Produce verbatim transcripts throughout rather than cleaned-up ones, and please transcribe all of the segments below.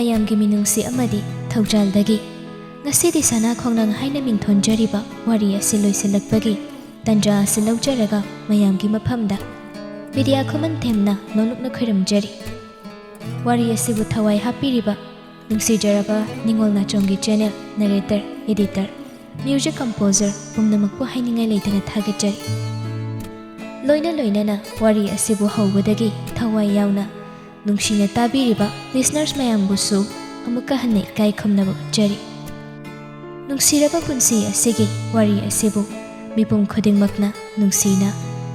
ꯃꯌꯥꯝꯒꯤ ꯃꯤꯅꯨꯡꯁꯤ ꯑꯃꯗꯤ ꯊꯧꯖꯥꯜꯗꯒꯤ ꯉꯁꯤꯗꯤ ꯁꯅꯥ ꯈꯣꯡꯅꯥꯡ ꯍꯥꯏꯅ ꯃꯤꯡꯊꯣꯟꯖꯔꯤꯕ ꯋꯥꯔꯤ ꯑꯁꯤ ꯂꯣꯏꯁꯤꯜꯂꯛꯄꯒꯤ ꯇꯟꯖꯥ ꯑꯁꯤ ꯂꯧꯖꯔꯒ ꯃꯌꯥꯝꯒꯤ ꯃꯐꯝꯗ ꯃꯤꯗꯤꯌꯥ ꯈꯨꯃꯟꯊꯦꯝꯅ ꯅꯣꯂꯨꯛꯅ ꯈꯣꯏꯔꯝꯖꯔꯤ꯫ ꯋꯥꯔꯤ ꯑꯁꯤꯕꯨ ꯊꯋꯥꯏ ꯍꯥꯞꯄꯤꯔꯤꯕ ꯅꯨꯡꯁꯤꯖꯔꯕ ꯅꯤꯉꯣꯜ ꯅꯥꯆꯣꯝꯒꯤ ꯆꯦꯅꯦꯜ, ꯅꯔꯦꯇꯔ, ꯑꯦꯗꯤꯇꯔ, ꯃ꯭ꯌꯨꯖꯤꯛ ꯀꯝꯄꯣꯖꯔ ꯄꯨꯝꯅꯃꯛꯄꯨ ꯍꯥꯏꯅꯤꯡꯉꯥꯏ ꯂꯩꯇꯅ ꯊꯥꯒꯠꯆꯔꯤ꯫ ꯂꯣꯏꯅ ꯂꯣꯏꯅꯅ ꯋꯥꯔꯤ ꯑꯁꯤꯕꯨ ꯍꯧꯕꯗꯒꯤ ꯊꯋꯥꯏ ꯌꯥꯎꯅ ꯅꯨꯡꯁꯤꯅ ꯇꯥꯕꯤꯔꯤꯕ ꯂꯤꯁꯅꯔꯁ ꯃꯌꯥꯝꯕꯨꯁꯨ ꯑꯃꯨꯛꯀ ꯍꯟꯅ ꯏꯀꯥꯏ ꯈꯨꯝꯅꯕ ꯎꯠꯆꯔꯤ꯫ ꯅꯨꯡꯁꯤꯔꯕ ꯄꯨꯟꯁꯤ ꯑꯁꯤꯒꯤ ꯋꯥꯔꯤ ꯑꯁꯤꯕꯨ ꯃꯤꯄꯨꯝ ꯈꯨꯗꯤꯡꯃꯛꯅ ꯅꯨꯡꯁꯤꯅ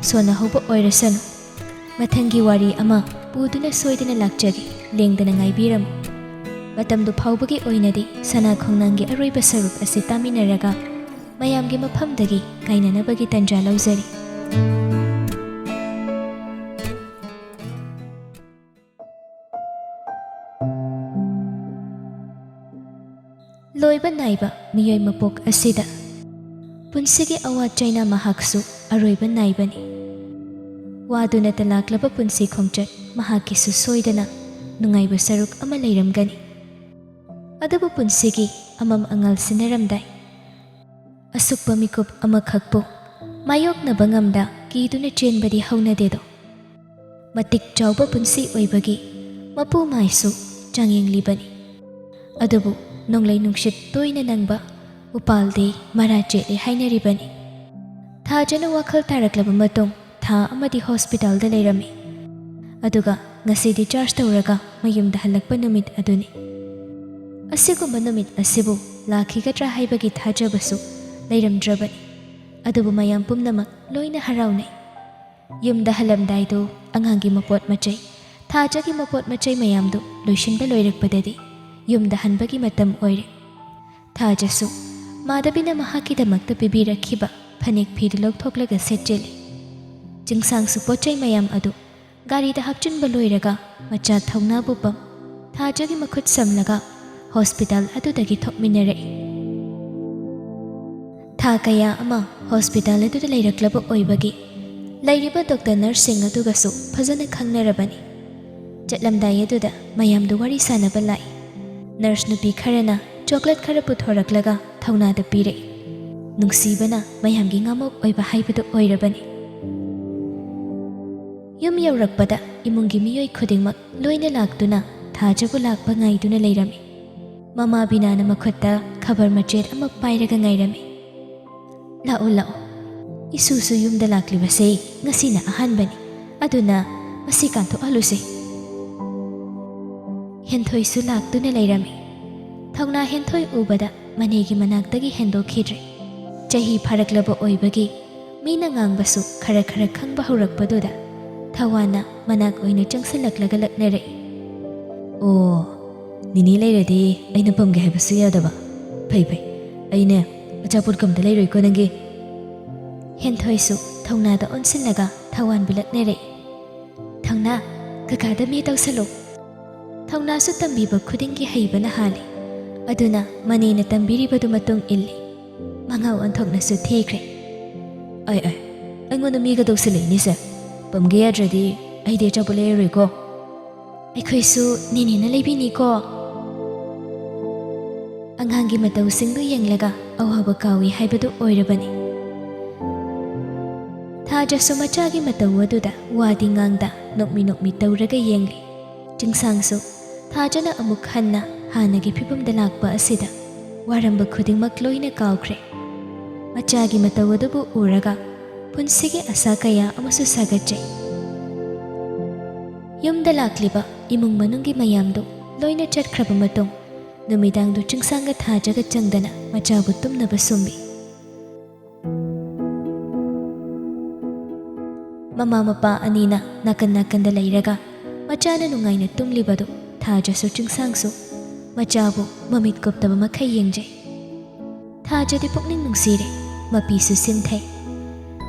ꯁꯣꯟꯅꯍꯧꯕ ꯑꯣꯏꯔꯁꯅꯨ꯫ ꯃꯊꯪꯒꯤ ꯋꯥꯔꯤ ꯑꯃ ꯄꯨꯗꯨꯅ ꯁꯣꯏꯗꯅ ꯂꯥꯛꯆꯒꯦ, ꯂꯦꯡꯗꯅ ꯉꯥꯏꯕꯤꯔꯝꯃꯨ꯫ ꯃꯇꯝꯗꯨ ꯐꯥꯎꯕꯒꯤ ꯑꯣꯏꯅꯗꯤ ꯁꯅꯥ ꯈꯣꯡꯅꯥꯡꯒꯤ ꯑꯔꯣꯏꯕ ꯁꯔꯨꯛ ꯑꯁꯤ ꯇꯥꯃꯤꯟꯅꯔꯒ ꯃꯌꯥꯝꯒꯤ ꯃꯐꯝꯗꯒꯤ ꯀꯥꯏꯅꯅꯕꯒꯤ ꯇꯟꯖꯥ ꯂꯧꯖꯔꯤ꯫ ꯂꯣꯏꯕ ꯅꯥꯏꯕ ꯃꯤꯑꯣꯏ ꯃꯄꯣꯛ ꯑꯁꯤꯗ ꯄꯨꯟꯁꯤꯒꯤ ꯑꯋꯥ ꯆꯩꯅꯥ ꯃꯍꯥꯛꯁꯨ ꯑꯔꯣꯏꯕ ꯅꯥꯏꯕꯅꯤ꯫ ꯋꯥꯗꯨꯅꯇ ꯂꯥꯛꯂꯕ ꯄꯨꯟꯁꯤ ꯈꯣꯡꯆꯠ ꯃꯍꯥꯛꯀꯤꯁꯨ ꯁꯣꯏꯗꯅ ꯅꯨꯡꯉꯥꯏꯕ ꯁꯔꯨꯛ ꯑꯃ ꯂꯩꯔꯝꯒꯅꯤ꯫ ꯑꯗꯨꯕꯨ ꯄꯨꯟꯁꯤꯒꯤ ꯑꯃꯝ ꯑꯉꯥꯜ ꯁꯤꯟꯅꯔꯝꯗꯥꯏ, ꯑꯁꯨꯛꯄ ꯃꯤꯀꯨꯞ ꯑꯃꯈꯛꯄꯨ ꯃꯥꯌꯣꯛꯅꯕ ꯉꯝꯗ ꯀꯤꯗꯨꯅ ꯆꯦꯟꯕꯗꯤ ꯍꯧꯅꯗꯦꯗꯣ꯫ ꯃꯇꯤꯛ ꯆꯥꯎꯕ ꯄꯨꯟꯁꯤ ꯑꯣꯏꯕꯒꯤ ꯃꯄꯨ ꯃꯥꯏꯁꯨ ꯆꯥꯡꯌꯦꯡꯂꯤꯕꯅꯤ꯫ ꯑꯗꯨꯕꯨ ꯅꯣꯡꯂꯩ ꯅꯨꯡꯁꯤꯠ ꯇꯣꯏꯅ ꯅꯪꯕ ꯎꯄꯥꯜꯗꯤ ꯃꯔꯥ ꯆꯦꯠꯂꯤ ꯍꯥꯏꯅꯔꯤꯕꯅꯤ꯫ ꯊꯥꯖꯅ ꯋꯥꯈꯜ ꯇꯥꯔꯛꯂꯕ ꯃꯇꯨꯡ ꯊꯥ ꯑꯃꯗꯤ ꯍꯣꯁꯄꯤꯇꯥꯜꯗ ꯂꯩꯔꯝꯃꯤ꯫ ꯑꯗꯨꯒ ꯉꯁꯤ ꯗꯤꯆꯥꯔꯖ ꯇꯧꯔꯒ ꯃꯌꯨꯝꯗ ꯍꯜꯂꯛꯄ ꯅꯨꯃꯤꯠ ꯑꯗꯨꯅꯤ꯫ ꯑꯁꯤꯒꯨꯝꯕ ꯅꯨꯃꯤꯠ ꯑꯁꯤꯕꯨ ꯂꯥꯛꯈꯤꯒꯗ꯭ꯔꯥ ꯍꯥꯏꯕꯒꯤ ꯊꯥꯖꯕꯁꯨ ꯂꯩꯔꯝꯗ꯭ꯔꯕꯅꯤ꯫ ꯑꯗꯨꯕꯨ ꯃꯌꯥꯝ ꯄꯨꯝꯅꯃꯛ ꯂꯣꯏꯅ ꯍꯔꯥꯎꯅꯩ꯫ ꯌꯨꯝꯗ ꯍꯜꯂꯝꯗꯥꯏꯗꯨ ꯑꯉꯥꯡꯒꯤ ꯃꯄꯣꯠ ꯃꯆꯩ, ꯊꯥꯖꯒꯤ ꯃꯄꯣꯠ ꯃꯆꯩ ꯃꯌꯥꯝꯗꯨ ꯂꯣꯏꯁꯤꯟꯕ ꯂꯣꯏꯔꯛꯄꯗꯗꯤ ꯌꯨꯝꯗ ꯍꯟꯕꯒꯤ ꯃꯇꯝ ꯑꯣꯏꯔꯦ꯫ ꯊꯥꯖꯁꯨ ꯃꯥꯙꯕꯤꯅ ꯃꯍꯥꯛꯀꯤꯗꯃꯛꯇ ꯄꯤꯕꯤꯔꯛꯈꯤꯕ ꯐꯅꯦꯛ ꯐꯤꯗꯨ ꯂꯧꯊꯣꯛꯂꯒ ꯁꯦꯠꯆꯤꯜꯂꯤ꯫ ꯆꯤꯡꯁꯥꯡꯁꯨ ꯄꯣꯠꯆꯩ ꯃꯌꯥꯝ ꯑꯗꯨ ꯒꯥꯔꯤꯗ ꯍꯥꯞꯆꯤꯟꯕ ꯂꯣꯏꯔꯒ ꯃꯆꯥ ꯊꯧꯅꯥꯕꯨ ꯄꯝ ꯊꯥꯖꯒꯤ ꯃꯈꯨꯠ ꯁꯝꯂꯒ ꯍꯣꯁꯄꯤꯇꯥꯜ ꯑꯗꯨꯗꯒꯤ ꯊꯣꯛꯃꯤꯟꯅꯔꯛꯏ꯫ ꯊꯥ ꯀꯌꯥ ꯑꯃ ꯍꯣꯁꯄꯤꯇꯥꯜ ꯑꯗꯨꯗ ꯂꯩꯔꯛꯂꯕ ꯑꯣꯏꯕꯒꯤ ꯂꯩꯔꯤꯕ ꯗꯣꯛꯇꯔ ꯅꯔꯁꯁꯤꯡ ꯑꯗꯨꯒꯁꯨ ꯐꯖꯅ ꯈꯪꯅꯔꯕꯅꯤ꯫ ꯆꯠꯂꯝꯗꯥꯏ ꯑꯗꯨꯗ ꯃꯌꯥꯝꯗꯨ ꯋꯥꯔꯤ ꯁꯥꯅꯕ ꯂꯥꯛꯏ꯫ ꯅꯔꯁ ꯅꯨꯄꯤ ꯈꯔꯅ ꯆꯣꯀ꯭ꯂꯦꯠ ꯈꯔ ꯄꯨꯊꯣꯔꯛꯂꯒ ꯊꯧꯅꯥꯗ ꯄꯤꯔꯛꯏ꯫ ꯅꯨꯡꯁꯤꯕꯅ ꯃꯌꯥꯝꯒꯤ ꯉꯥꯃꯣꯛ ꯑꯣꯏꯕ ꯍꯥꯏꯕꯗꯨ ꯑꯣꯏꯔꯕꯅꯤ꯫ ꯌꯨꯝ ꯌꯧꯔꯛꯄꯗ ꯏꯃꯨꯡꯒꯤ ꯃꯤꯑꯣꯏ ꯈꯨꯗꯤꯡꯃꯛ ꯂꯣꯏꯅ ꯂꯥꯛꯇꯨꯅ ꯊꯥꯖꯕꯨ ꯂꯥꯛꯄ ꯉꯥꯏꯗꯨꯅ ꯂꯩꯔꯝꯃꯤ꯫ ꯃꯃꯥ ꯕꯤꯅꯥꯅ ꯃꯈꯨꯠꯇ ꯈꯕꯔ ꯃꯆꯦꯠ ꯑꯃ ꯄꯥꯏꯔꯒ ꯉꯥꯏꯔꯝꯃꯤ꯫ "ꯂꯥꯛꯑꯣ, ꯂꯥꯛꯑꯣ꯫ ꯏꯁꯨꯁꯨ ꯌꯨꯝꯗ ꯂꯥꯛꯂꯤꯕꯁꯦ ꯉꯁꯤꯅ ꯑꯍꯥꯟꯕꯅꯤ, ꯑꯗꯨꯅ ꯃꯁꯤ ꯀꯥꯟꯊꯣꯛꯍꯜꯂꯨꯁꯦ꯫" ꯍꯦꯟꯊꯣꯏꯁꯨ ꯂꯥꯛꯇꯨꯅ ꯂꯩꯔꯝꯃꯤ꯫ ꯊꯧꯅꯥ ꯍꯦꯟꯊꯣꯏ ꯎꯕꯗ ꯃꯅꯦꯒꯤ ꯃꯅꯥꯛꯇꯒꯤ ꯍꯦꯟꯗꯣꯛꯈꯤꯗ꯭ꯔꯦ꯫ ꯆꯍꯤ ꯐꯥꯔꯛꯂꯕ ꯑꯣꯏꯕꯒꯤ ꯃꯤꯅ ꯉꯥꯡꯕꯁꯨ ꯈꯔ ꯈꯔ ꯈꯪꯕ ꯍꯧꯔꯛꯄꯗꯨꯗ ꯊꯋꯥꯟꯅ ꯃꯅꯥꯛ ꯑꯣꯏꯅ ꯆꯪꯁꯤꯜꯂꯛꯂꯒ ꯂꯛꯅꯔꯛꯏ꯫ "ꯑꯣ, ꯅꯤꯅꯦ ꯂꯩꯔꯗꯤ ꯑꯩꯅ ꯄꯝꯒꯦ ꯍꯥꯏꯕꯁꯨ ꯌꯥꯗꯕ꯫ ꯐꯩ, ꯐꯩ꯫ ꯑꯩꯅꯦ, ꯑꯆꯥꯄꯣꯠ ꯀꯝꯇ ꯂꯩꯔꯣꯏꯀꯣ ꯅꯪꯒꯤ꯫" ꯍꯦꯟꯊꯣꯏꯁꯨ ꯊꯧꯅꯥꯗ ꯑꯣꯟꯁꯤꯜꯂꯒ ꯊꯋꯥꯟꯕꯨ ꯂꯛꯅꯔꯛꯏ꯫ "ꯊꯧꯅꯥ, ꯀꯀꯥꯗ ꯃꯦ ꯇꯧꯁꯜꯂꯨ꯫" ꯊꯧꯅꯥꯁꯨ ꯇꯝꯕꯤꯕ ꯈꯨꯗꯤꯡꯒꯤ ꯍꯩꯕꯅ ꯍꯥꯜꯂꯤ꯫ ꯑꯗꯨꯅ ꯃꯅꯦꯅ ꯇꯝꯕꯤꯔꯤꯕꯗꯨ ꯃꯇꯨꯡ ꯏꯜꯂꯤ꯫ ꯃꯉꯥꯎ ꯑꯣꯟꯊꯣꯛꯅꯁꯨ ꯊꯤꯈ꯭ꯔꯦ꯫ "ꯑꯩ, ꯑꯩ, ꯑꯩꯉꯣꯟꯗ ꯃꯤꯒ ꯇꯧꯁꯤꯜꯂꯛꯏꯅꯦꯁꯦ꯫ ꯄꯝꯒꯦ ꯌꯥꯗ꯭ꯔꯗꯤ ꯑꯩꯗꯤ ꯑꯆꯥꯄꯣꯠ ꯂꯩꯔꯔꯣꯏꯀꯣ꯫" "ꯑꯩꯈꯣꯏꯁꯨ ꯅꯦꯅꯦꯅ ꯂꯩꯕꯤꯅꯤꯀꯣ꯫" ꯑꯉꯥꯡꯒꯤ ꯃꯇꯧꯁꯤꯡꯗꯨ ꯌꯦꯡꯂꯒ ꯑꯋꯥꯕ ꯀꯥꯎꯏ ꯍꯥꯏꯕꯗꯨ ꯑꯣꯏꯔꯕꯅꯤ꯫ ꯊꯥꯖꯁꯨ ꯃꯆꯥꯒꯤ ꯃꯇꯧ ꯑꯗꯨꯗ ꯋꯥꯗꯤ ꯉꯥꯡꯗ ꯅꯣꯛꯃꯤ ꯅꯣꯛꯃꯤ ꯇꯧꯔꯒ ꯌꯦꯡꯂꯤ꯫ ꯆꯤꯡꯁꯥꯡꯁꯨ ꯊꯥꯖꯅ ꯑꯃꯨꯛ ꯍꯟꯅ ꯍꯥꯟꯅꯒꯤ ꯐꯤꯕꯝꯗ ꯂꯥꯛꯄ ꯑꯁꯤꯗ ꯋꯥꯔꯝꯕ ꯈꯨꯗꯤꯡꯃꯛ ꯂꯣꯏꯅ ꯀꯥꯎꯈ꯭ꯔꯦ꯫ ꯃꯆꯥꯒꯤ ꯃꯇꯧ ꯑꯗꯨꯕꯨ ꯎꯔꯒ ꯄꯨꯟꯁꯤꯒꯤ ꯑꯁꯥ ꯀꯌꯥ ꯑꯃꯁꯨ ꯁꯥꯒꯠꯆꯩ꯫ ꯌꯨꯝꯗ ꯂꯥꯛꯂꯤꯕ ꯏꯃꯨꯡ ꯃꯅꯨꯡꯒꯤ ꯃꯌꯥꯝꯗꯨ ꯂꯣꯏꯅ ꯆꯠꯈ꯭ꯔꯕ ꯃꯇꯨꯡ, ꯅꯨꯃꯤꯗꯥꯡꯗꯨ ꯆꯤꯡꯁꯥꯡꯒ ꯊꯥꯖꯒ ꯆꯪꯗꯅ ꯃꯆꯥꯕꯨ ꯇꯨꯝꯅꯕ ꯁꯨꯝꯕꯤ꯫ ꯃꯃꯥ ꯃꯄꯥ ꯑꯅꯤꯅ ꯅꯥꯀꯟ ꯅꯥꯀꯟꯗ ꯂꯩꯔꯒ ꯃꯆꯥꯅ ꯅꯨꯡꯉꯥꯏꯅ ꯇꯨꯝꯂꯤꯕꯗꯨ ꯊꯥꯖꯁꯨ ꯆꯤꯡꯁꯥꯡꯁꯨ ꯃꯆꯥꯕꯨ ꯃꯃꯤꯠ ꯀꯨꯞꯇꯕ ꯃꯈꯩ ꯌꯦꯡꯖꯩ꯫ ꯊꯥꯖꯗꯤ ꯄꯨꯛꯅꯤꯡ ꯅꯨꯡꯁꯤꯔꯦ, ꯃꯄꯤꯁꯨ ꯁꯤꯟꯊꯩ꯫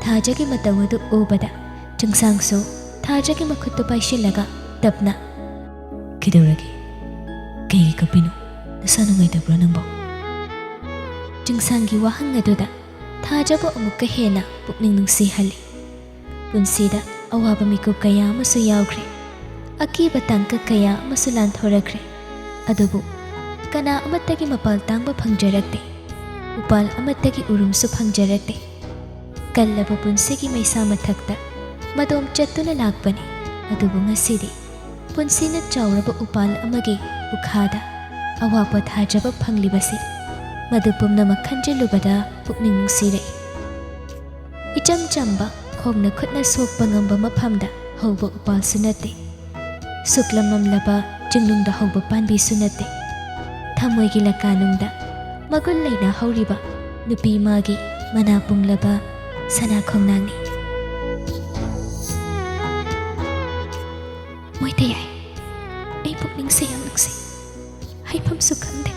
ꯊꯥꯖꯒꯤ ꯃꯇꯧ ꯑꯗꯨ ꯎꯕꯗ ꯆꯤꯡꯁꯥꯡꯁꯨ ꯊꯥꯖꯒꯤ ꯃꯈꯨꯠꯇꯨ ꯄꯥꯏꯁꯤꯜꯂꯒ ꯇꯞꯅ, "ꯀꯩꯗꯧꯔꯒꯦ? ꯀꯩꯒꯤ ꯀꯞꯄꯤꯅꯣ? ꯅꯁꯥ ꯅꯨꯡꯉꯥꯏꯇꯕ꯭ꯔꯣ ꯅꯪꯕꯣ?" ꯆꯤꯡꯁꯥꯡꯒꯤ ꯋꯥꯍꯪ ꯑꯗꯨꯗ ꯊꯥꯖꯕꯨ ꯑꯃꯨꯛꯀ ꯍꯦꯟꯅ ꯄꯨꯛꯅꯤꯡ ꯅꯨꯡꯁꯤꯍꯜꯂꯤ꯫ ꯄꯨꯟꯁꯤꯗ ꯑꯋꯥꯕ ꯃꯤꯀꯨꯞ ꯀꯌꯥ ꯑꯃꯁꯨ ꯌꯥꯎꯈ꯭ꯔꯦ, ꯑꯀꯤꯕ ꯇꯥꯡꯀꯛ ꯀꯌꯥ ꯑꯃꯁꯨ ꯂꯥꯟꯊꯣꯔꯛꯈ꯭ꯔꯦ꯫ ꯑꯗꯨꯕꯨ ꯀꯅꯥ ꯑꯃꯠꯇꯒꯤ ꯃꯄꯥꯜ ꯇꯥꯡꯕ ꯐꯪꯖꯔꯛꯇꯦ, ꯎꯄꯥꯜ ꯑꯃꯠꯇꯒꯤ ꯎꯔꯨꯝꯁꯨ ꯐꯪꯖꯔꯛꯇꯦ꯫ ꯀꯜꯂꯕ ꯄꯨꯟꯁꯤꯒꯤ ꯃꯩꯁꯥ ꯃꯊꯛꯇ ꯃꯗꯣꯝ ꯆꯠꯇꯨꯅ ꯂꯥꯛꯄꯅꯤ꯫ ꯑꯗꯨꯕꯨ ꯉꯁꯤꯗꯤ ꯄꯨꯟꯁꯤꯅ ꯆꯥꯎꯔꯕ ꯎꯄꯥꯜ ꯑꯃꯒꯤ ꯎꯈꯥꯗ ꯑꯋꯥ ꯄꯣꯊꯥꯖꯕ ꯐꯪꯂꯤꯕꯁꯤ, ꯃꯗꯨ ꯄꯨꯝꯅꯃꯛ ꯈꯟꯖꯤꯜꯂꯨꯕꯗ ꯄꯨꯛꯅꯤꯡ ꯅꯨꯡꯁꯤꯔꯛꯏ꯫ ꯏꯆꯝ ꯆꯝꯕ, ꯈꯣꯡꯅ ꯈꯨꯠꯅ ꯁꯣꯛꯄ ꯉꯝꯕ ꯃꯐꯝꯗ ꯍꯧꯕ ꯎꯄꯥꯜꯁꯨ ꯅꯠꯇꯦ, ꯁꯨꯛꯂꯝ ꯃꯝꯂꯕ ꯆꯤꯡꯅꯨꯡꯗ ꯍꯧꯕ ꯄꯥꯝꯕꯤꯁꯨ ꯅꯠꯇꯦ꯫ ꯊꯃꯣꯏꯒꯤ ꯂꯀꯥꯅꯨꯡꯗ ꯃꯒꯨꯟ ꯂꯩꯅ ꯍꯧꯔꯤꯕ ꯅꯨꯄꯤ ꯃꯥꯒꯤ ꯃꯅꯥ ꯄꯨꯡꯂꯕ ꯁꯅꯥ ꯈꯣꯡꯅꯥꯡꯅꯤ꯫ ꯃꯣꯏꯇꯌꯥꯏ, ꯑꯩ ꯄꯨꯛꯅꯤꯡꯁꯦ ꯌꯥꯝ ꯅꯨꯡꯁꯤ, ꯍꯥꯏꯐꯝꯁꯨ ꯈꯪꯗꯦ꯫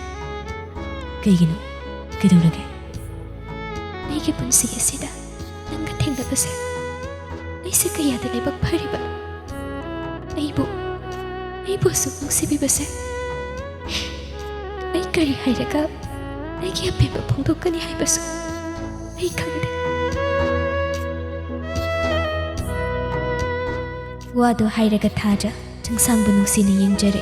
ꯀꯩꯒꯤꯅꯣ? ꯀꯩꯗꯧꯔꯒꯦ? ꯑꯩꯒꯤ ꯄꯨꯟꯁꯤ ꯑꯁꯤꯗ ꯅꯪꯒ ꯊꯦꯡꯅꯕꯁꯦ ꯑꯩꯁꯦ ꯀꯌꯥꯗ ꯂꯥꯏꯕꯛ ꯐꯔꯤꯕꯅꯣ꯫ ꯑꯩꯕꯨ, ꯑꯩꯕꯨ ꯑꯁꯨꯛ ꯅꯨꯡꯁꯤꯕꯤꯕꯁꯦ, ꯑꯩ ꯀꯔꯤ ꯍꯥꯏꯔꯒ ꯑꯩꯒꯤ ꯑꯄꯦꯟꯕ ꯐꯣꯡꯗꯣꯛꯀꯅꯤ ꯍꯥꯏꯕꯁꯨ ꯑꯩ ꯈꯪꯗꯦ꯫ ꯋꯥꯗꯨ ꯍꯥꯏꯔꯒ ꯊꯥꯖ ꯆꯤꯡꯁꯥꯡꯕꯨ ꯅꯨꯡꯁꯤꯅ ꯌꯦꯡꯖꯔꯦ꯫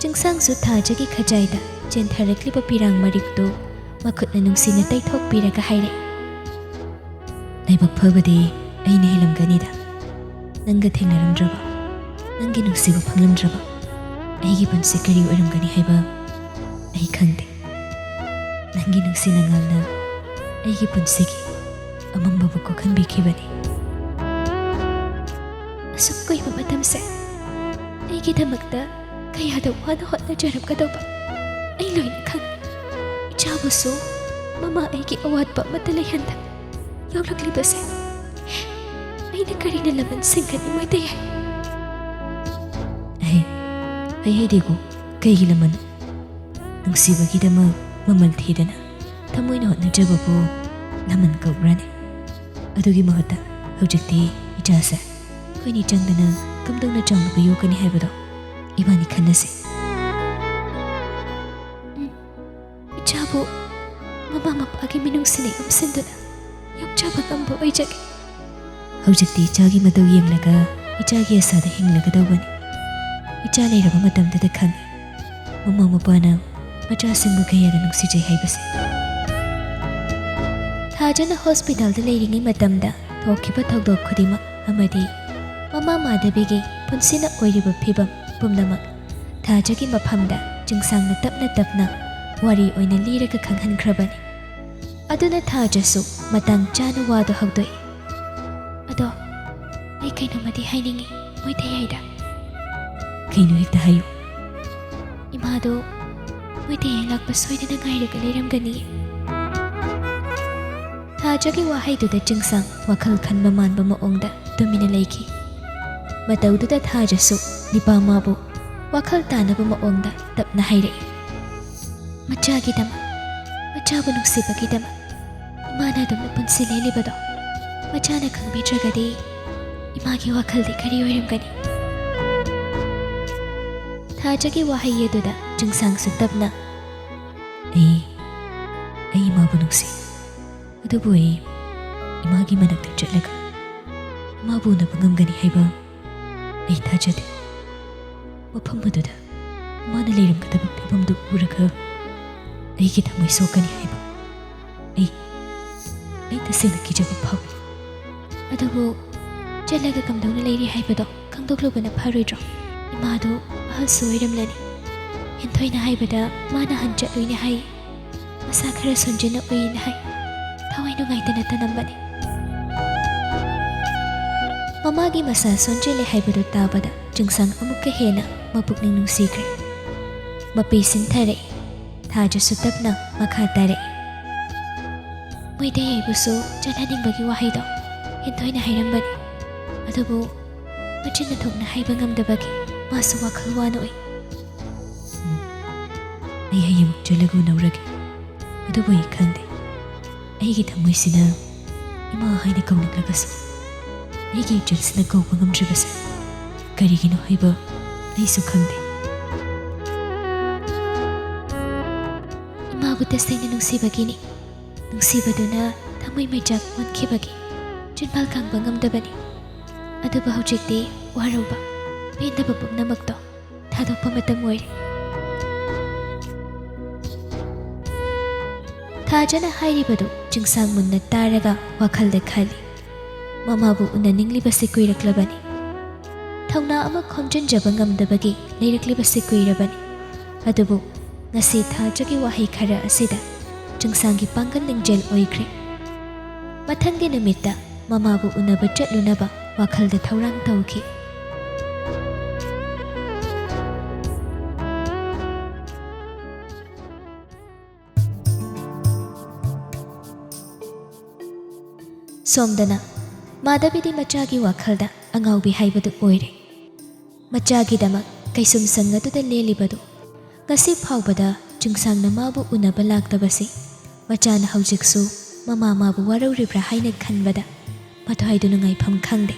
ꯆꯤꯡꯁꯥꯡꯁꯨ ꯊꯥꯖꯒꯤ ꯈꯖꯥꯏꯗ ꯆꯦꯟꯊꯔꯛꯂꯤꯕ ꯄꯤꯔꯥꯡ ꯃꯔꯤꯛꯇꯨ ꯃꯈꯨꯠꯅ ꯅꯨꯡꯁꯤꯅ ꯇꯩꯊꯣꯛꯄꯤꯔꯒ ꯍꯥꯏꯔꯦ, "ꯂꯥꯏꯕꯛ ꯐꯕꯗꯤ ꯑꯩꯅ ꯍꯦꯜꯂꯝꯒꯅꯤꯗ꯫ ꯅꯪꯒ ꯊꯦꯡꯅꯔꯝꯗ꯭ꯔꯕ, ꯅꯪꯒꯤ ꯅꯨꯡꯁꯤꯕ ꯐꯪꯂꯝꯗ꯭ꯔꯕ ꯑꯩꯒꯤ ꯄꯨꯟꯁꯤ ꯀꯔꯤ ꯑꯣꯏꯔꯝꯒꯅꯤ ꯍꯥꯏꯕ ꯑꯩ ꯈꯪꯗꯦ꯫ ꯅꯪꯒꯤ ꯅꯨꯡꯁꯤ ꯅꯉꯥꯜꯅ ꯑꯩꯒꯤ ꯄꯨꯟꯁꯤꯒꯤ ꯑꯃꯝꯕꯕꯨ ꯀꯣꯛꯍꯟꯕꯤꯈꯤꯕꯅꯤ꯫ ꯑꯁꯨꯛ ꯀꯨꯏꯕ ꯃꯇꯝꯁꯦ ꯑꯩꯒꯤꯗꯃꯛꯇ ꯀꯌꯥꯗ ꯋꯥꯅ ꯍꯣꯠꯅꯖꯔꯝꯒꯗꯧꯕ ꯑꯩ ꯂꯣꯏꯅ ꯈꯪꯏ꯫ ꯏꯆꯥꯕꯨꯁꯨ ꯃꯃꯥ ꯑꯩꯒꯤ ꯑꯋꯥꯠꯄ ꯑꯃꯠꯇ ꯂꯩꯍꯟꯗꯅ ꯌꯣꯛꯂꯛꯂꯤꯕꯁꯦ ꯑꯩꯅ ꯀꯔꯤꯅ ꯂꯃꯟ ꯁꯤꯡꯒꯅꯤ ꯃꯣꯏꯇꯌꯥꯏ?" ꯑꯩ, ꯑꯩ ꯍꯩꯗꯦꯀꯣ, ꯀꯩꯒꯤ ꯂꯃꯟ? ꯅꯨꯡꯁꯤꯕꯒꯤꯗꯃꯛ ꯃꯃꯜ ꯊꯤꯗꯅ ꯊꯃꯣꯏꯅ ꯍꯣꯠꯅꯖꯕꯕꯨ ꯂꯃꯟ ꯀꯧꯕ꯭ꯔꯥꯅꯦ? ꯑꯗꯨꯒꯤ ꯃꯍꯨꯠꯇ ꯍꯧꯖꯤꯛꯇꯤ ꯏꯆꯥꯁꯦ ꯑꯩꯈꯣꯏꯅꯤ ꯆꯪꯗꯅ ꯀꯝꯗꯧꯅ ꯆꯥꯎꯅꯕ ꯌꯣꯛꯀꯅꯤ ꯍꯥꯏꯕꯗꯣ ꯏꯕꯥꯅꯤ ꯈꯟꯅꯁꯤ꯫ ꯎꯝ, ꯏꯆꯥꯕꯨ ꯃꯃꯥ ꯃꯄꯥꯒꯤ ꯃꯤꯅꯨꯡꯁꯤꯅ ꯌꯣꯝꯁꯤꯟꯗꯨꯅ ꯌꯣꯛꯆꯕ ꯉꯝꯕ ꯑꯣꯏꯖꯒꯦ꯫ ꯍꯧꯖꯤꯛꯇꯤ ꯏꯆꯥꯒꯤ ꯃꯇꯧ ꯌꯦꯡꯂꯒ ꯏꯆꯥꯒꯤ ꯑꯁꯥꯗ ꯍꯤꯡꯂꯒꯗꯧꯕꯅꯤ꯫ ꯏꯆꯥ ꯂꯩꯔꯕ ꯃꯇꯝꯗꯨꯗ ꯈꯪꯏ, ꯃꯃꯥ ꯃꯄꯥꯅ ꯃꯆꯥꯁꯤꯡꯕꯨ ꯀꯌꯥꯗ ꯅꯨꯡꯁꯤꯖꯩ ꯍꯥꯏꯕꯁꯦ꯫ ꯊꯥꯖꯅ ꯍꯣꯁꯄꯤꯇꯥꯜꯗ ꯂꯩꯔꯤꯉꯩ ꯃꯇꯝꯗ ꯊꯣꯛꯈꯤꯕ ꯊꯧꯗꯣꯛ ꯈꯨꯗꯤꯡꯃꯛ ꯑꯃꯗꯤ ꯃꯃꯥ ꯃꯥꯙꯕꯤꯒꯤ ꯄꯨꯟꯁꯤꯅ ꯑꯣꯏꯔꯤꯕ ꯐꯤꯕꯝ ꯄꯨꯝꯅꯃꯛ ꯊꯥꯖꯒꯤ ꯃꯐꯝꯗ ꯆꯤꯡꯁꯥꯡꯅ ꯇꯞꯅ ꯇꯞꯅ ꯋꯥꯔꯤ ꯑꯣꯏꯅ ꯂꯤꯔꯒ ꯈꯪꯍꯟꯈ꯭ꯔꯕꯅꯤ꯫ ꯑꯗꯨꯅ ꯊꯥꯖꯁꯨ ꯃꯇꯥꯡ ꯆꯥꯅ ꯋꯥꯗꯣ ꯍꯧꯗꯣꯛꯏ꯫ "ꯑꯗꯣ ꯑꯩ ꯀꯩꯅꯣꯝꯃꯗꯤ ꯍꯥꯏꯅꯤꯡꯉꯤ ꯃꯣꯏꯊꯩ ꯍꯥꯏꯗ꯫" "ꯀꯩꯅꯣ, ꯍꯦꯛꯇ ꯍꯥꯏꯌꯨ꯫" "ꯏꯃꯥꯗꯣ ꯃꯣꯏꯊꯩ ꯍꯦꯛ ꯂꯥꯛꯄ ꯁꯣꯏꯗꯅ ꯉꯥꯏꯔꯒ ꯂꯩꯔꯝꯒꯅꯤ꯫" ꯊꯥꯖꯒꯤ ꯋꯥꯍꯩꯗꯨꯗ ꯆꯤꯡꯁꯥꯡ ꯋꯥꯈꯜ ꯈꯟꯕ ꯃꯥꯟꯕ ꯃꯑꯣꯡꯗ ꯇꯨꯃꯤꯟꯅ ꯂꯩꯈꯤ꯫ ꯃꯇꯧꯗꯨꯗ ꯊꯥꯖꯁꯨ ꯅꯤꯄꯥ ꯃꯥꯕꯨ ꯋꯥꯈꯜ ꯇꯥꯅꯕ ꯃꯑꯣꯡꯗ ꯇꯞꯅ ꯍꯥꯏꯔꯛꯏ꯫ "ꯃꯆꯥꯒꯤꯗꯃꯛ, ꯃꯆꯥꯕꯨ ꯅꯨꯡꯁꯤꯕꯒꯤꯗꯃꯛ ꯏꯃꯥꯅ ꯑꯗꯨꯝꯅ ꯄꯨꯟꯁꯤ ꯂꯦꯜꯂꯤꯕꯗꯣ ꯃꯆꯥꯅ ꯈꯪꯕꯤꯗ꯭ꯔꯒꯗꯤ ꯏꯃꯥꯒꯤ ꯋꯥꯈꯜꯗꯤ ꯀꯔꯤ ꯑꯣꯏꯔꯝꯒꯅꯤ?" ꯊꯥꯖꯒꯤ ꯋꯥꯍꯩ ꯑꯗꯨꯗ ꯆꯤꯡꯁꯥꯡꯁꯨ ꯇꯞꯅ, "ꯑꯩ, ꯑꯩ ꯏꯃꯥꯕꯨ ꯅꯨꯡꯁꯤ꯫ ꯑꯗꯨꯕꯨ ꯑꯩ ꯏꯃꯥꯒꯤ ꯃꯅꯥꯛꯇ ꯆꯠꯂꯒ ꯏꯃꯥꯕꯨ ꯎꯅꯕ ꯉꯝꯒꯅꯤ ꯍꯥꯏꯕ ꯑꯩ ꯊꯥꯖꯗꯦ꯫ ꯃꯐꯝ ꯑꯗꯨꯗ ꯏꯃꯥꯅ ꯂꯩꯔꯝꯒꯗꯕ ꯐꯤꯕꯝꯗꯨ ꯎꯔꯒ ꯑꯩꯒꯤ ꯊꯃꯣꯏ ꯁꯣꯛꯀꯅꯤ ꯍꯥꯏꯕ ꯑꯩ, ꯑꯩ ꯇꯁꯦꯡꯅ ꯀꯤꯖꯕ ꯐꯥꯎꯏ꯫ ꯑꯗꯨꯕꯨ ꯆꯠꯂꯒ ꯀꯝꯗꯧꯅ ꯂꯩꯔꯤ ꯍꯥꯏꯕꯗꯣ ꯈꯪꯗꯣꯛꯂꯨꯕꯅ ꯐꯔꯣꯏꯗ꯭ꯔꯣ? ꯏꯃꯥꯗꯨ ꯑꯍꯜꯁꯨ ꯑꯣꯏꯔꯝꯂꯅꯤ꯫ ꯍꯦꯟꯊꯣꯏꯅ ꯍꯥꯏꯕꯗ ꯃꯥꯅ ꯍꯟ ꯆꯠꯂꯨꯏꯅꯦ ꯍꯥꯏ꯫ ꯃꯁꯥ ꯈꯔ ꯁꯣꯟꯖꯤꯟꯅ ꯎꯏꯅ ꯍꯥꯏ꯫ ꯊꯋꯥꯏ ꯅꯨꯡꯉꯥꯏꯇꯅ ꯇꯅꯝꯕꯅꯤ꯫ ꯃꯃꯥꯒꯤ ꯃꯁꯥ ꯁꯣꯟꯖꯤꯜꯂꯦ ꯍꯥꯏꯕꯗꯨ ꯇꯥꯕꯗ ꯆꯤꯡꯁꯥꯡ ꯑꯃꯨꯛꯀ ꯍꯦꯟꯅ ꯃꯄꯨꯛꯅꯤꯡ ꯅꯨꯡꯁꯤꯈ꯭ꯔꯦ꯫ ꯃꯄꯤ ꯁꯤꯟꯊꯔꯛꯏ꯫ ꯊꯥꯖꯁꯨ ꯇꯞꯅ ꯃꯈꯥ ꯇꯥꯔꯛꯏ꯫ ꯃꯣꯏꯊꯩ ꯑꯩꯕꯨꯁꯨ ꯆꯠꯍꯟꯅꯤꯡꯕꯒꯤ ꯋꯥꯍꯩꯗꯣ ꯍꯦꯟꯊꯣꯏꯅ ꯍꯥꯏꯔꯝꯕꯅꯤ꯫ ꯑꯗꯨꯕꯨ ꯃꯆꯤꯟꯅ ꯊꯣꯛꯅ ꯍꯥꯏꯕ ꯉꯝꯗꯕꯒꯤ ꯃꯥꯁꯨ ꯋꯥꯈꯜ ꯋꯥꯅ ꯎꯏ꯫ "ꯎꯝ, ꯑꯩ ꯍꯌꯦꯡꯃꯨꯛ ꯆꯠꯂꯒ ꯎꯅꯧꯔꯒꯦ꯫ ꯑꯗꯨꯕꯨ ꯑꯩ ꯈꯪꯗꯦ, ꯑꯩꯒꯤ ꯊꯃꯣꯏꯁꯤꯅ ꯏꯃꯥ ꯍꯥꯏꯅ ꯀꯧꯅꯤꯡꯂꯒꯁꯨ ꯑꯩꯒꯤ ꯏꯆꯜꯁꯤꯅ ꯀꯧꯕ ꯉꯝꯗ꯭ꯔꯤꯕꯁꯦ ꯀꯔꯤꯒꯤꯅꯣ ꯍꯥꯏꯕ ꯑꯩꯁꯨ ꯈꯪꯗꯦ꯫" ꯏꯃꯥꯕꯨ ꯇꯁꯦꯡꯅ ꯅꯨꯡꯁꯤꯕꯒꯤꯅꯤ꯫ ꯅꯨꯡꯁꯤꯕꯗꯨꯅ ꯊꯃꯣꯏ ꯃꯩꯆꯥꯛ ꯑꯣꯟꯈꯤꯕꯒꯤ ꯆꯤꯟꯕꯥꯜ ꯈꯥꯡꯕ ꯉꯝꯗꯕꯅꯤ꯫ ꯑꯗꯨꯕꯨ ꯍꯧꯖꯤꯛꯇꯤ ꯋꯥꯔꯧꯕ, ꯄꯦꯟꯗꯕ ꯄꯨꯝꯅꯃꯛꯇꯣ ꯊꯥꯗꯣꯛꯄ ꯃꯇꯝ ꯑꯣꯏꯔꯦ꯫ ꯊꯥꯖꯅ ꯍꯥꯏꯔꯤꯕꯗꯨ ꯆꯤꯡꯁꯥꯡ ꯃꯨꯟꯅ ꯇꯥꯔꯒ ꯋꯥꯈꯜꯗ ꯈꯜꯂꯤ꯫ ꯃꯃꯥꯕꯨ ꯎꯅꯅꯤꯡꯂꯤꯕꯁꯤ ꯀꯨꯏꯔꯛꯂꯕꯅꯤ꯫ ꯊꯧꯅꯥ ꯑꯃ ꯈꯣꯝꯖꯤꯟꯖꯕ ꯉꯝꯗꯕꯒꯤ ꯂꯩꯔꯛꯂꯤꯕꯁꯤ ꯀꯨꯏꯔꯕꯅꯤ꯫ ꯑꯗꯨꯕꯨ ꯉꯁꯤ ꯊꯥꯖꯒꯤ ꯋꯥꯍꯩ ꯈꯔ ꯑꯁꯤꯗ ꯆꯤꯡꯁꯥꯡꯒꯤ ꯄꯥꯡꯒꯜ ꯂꯤꯡꯖꯦꯜ ꯑꯣꯏꯈ꯭ꯔꯦ꯫ ꯃꯊꯪꯒꯤ ꯅꯨꯃꯤꯠꯇ ꯃꯃꯥꯕꯨ ꯎꯅꯕ ꯆꯠꯂꯨꯅꯕ ꯋꯥꯈꯜꯗ ꯊꯧꯔꯥꯡ ꯇꯧꯈꯤ꯫ ꯁꯣꯝꯗꯅ ꯃꯥꯙꯕꯤꯗꯤ ꯃꯆꯥꯒꯤ ꯋꯥꯈꯜꯗ ꯑꯉꯥꯎꯕꯤ ꯍꯥꯏꯕꯗꯨ ꯑꯣꯏꯔꯦ꯫ ꯃꯆꯥꯒꯤꯗꯃꯛ ꯀꯩꯁꯨꯝꯁꯪ ꯑꯗꯨꯗ ꯂꯦꯜꯂꯤꯕꯗꯨ ꯉꯁꯤ ꯐꯥꯎꯕꯗ ꯆꯤꯡꯁꯥꯡꯅ ꯃꯥꯕꯨ ꯎꯅꯕ ꯂꯥꯛꯇꯕꯁꯤ ꯃꯆꯥꯅ ꯍꯧꯖꯤꯛꯁꯨ ꯃꯃꯥ ꯃꯥꯕꯨ ꯋꯥꯔꯧꯔꯤꯕ꯭ꯔꯥ ꯍꯥꯏꯅ ꯈꯟꯕꯗ ꯃꯊ꯭ꯋꯥꯏꯗꯨ ꯅꯨꯡꯉꯥꯏꯐꯝ ꯈꯪꯗꯦ꯫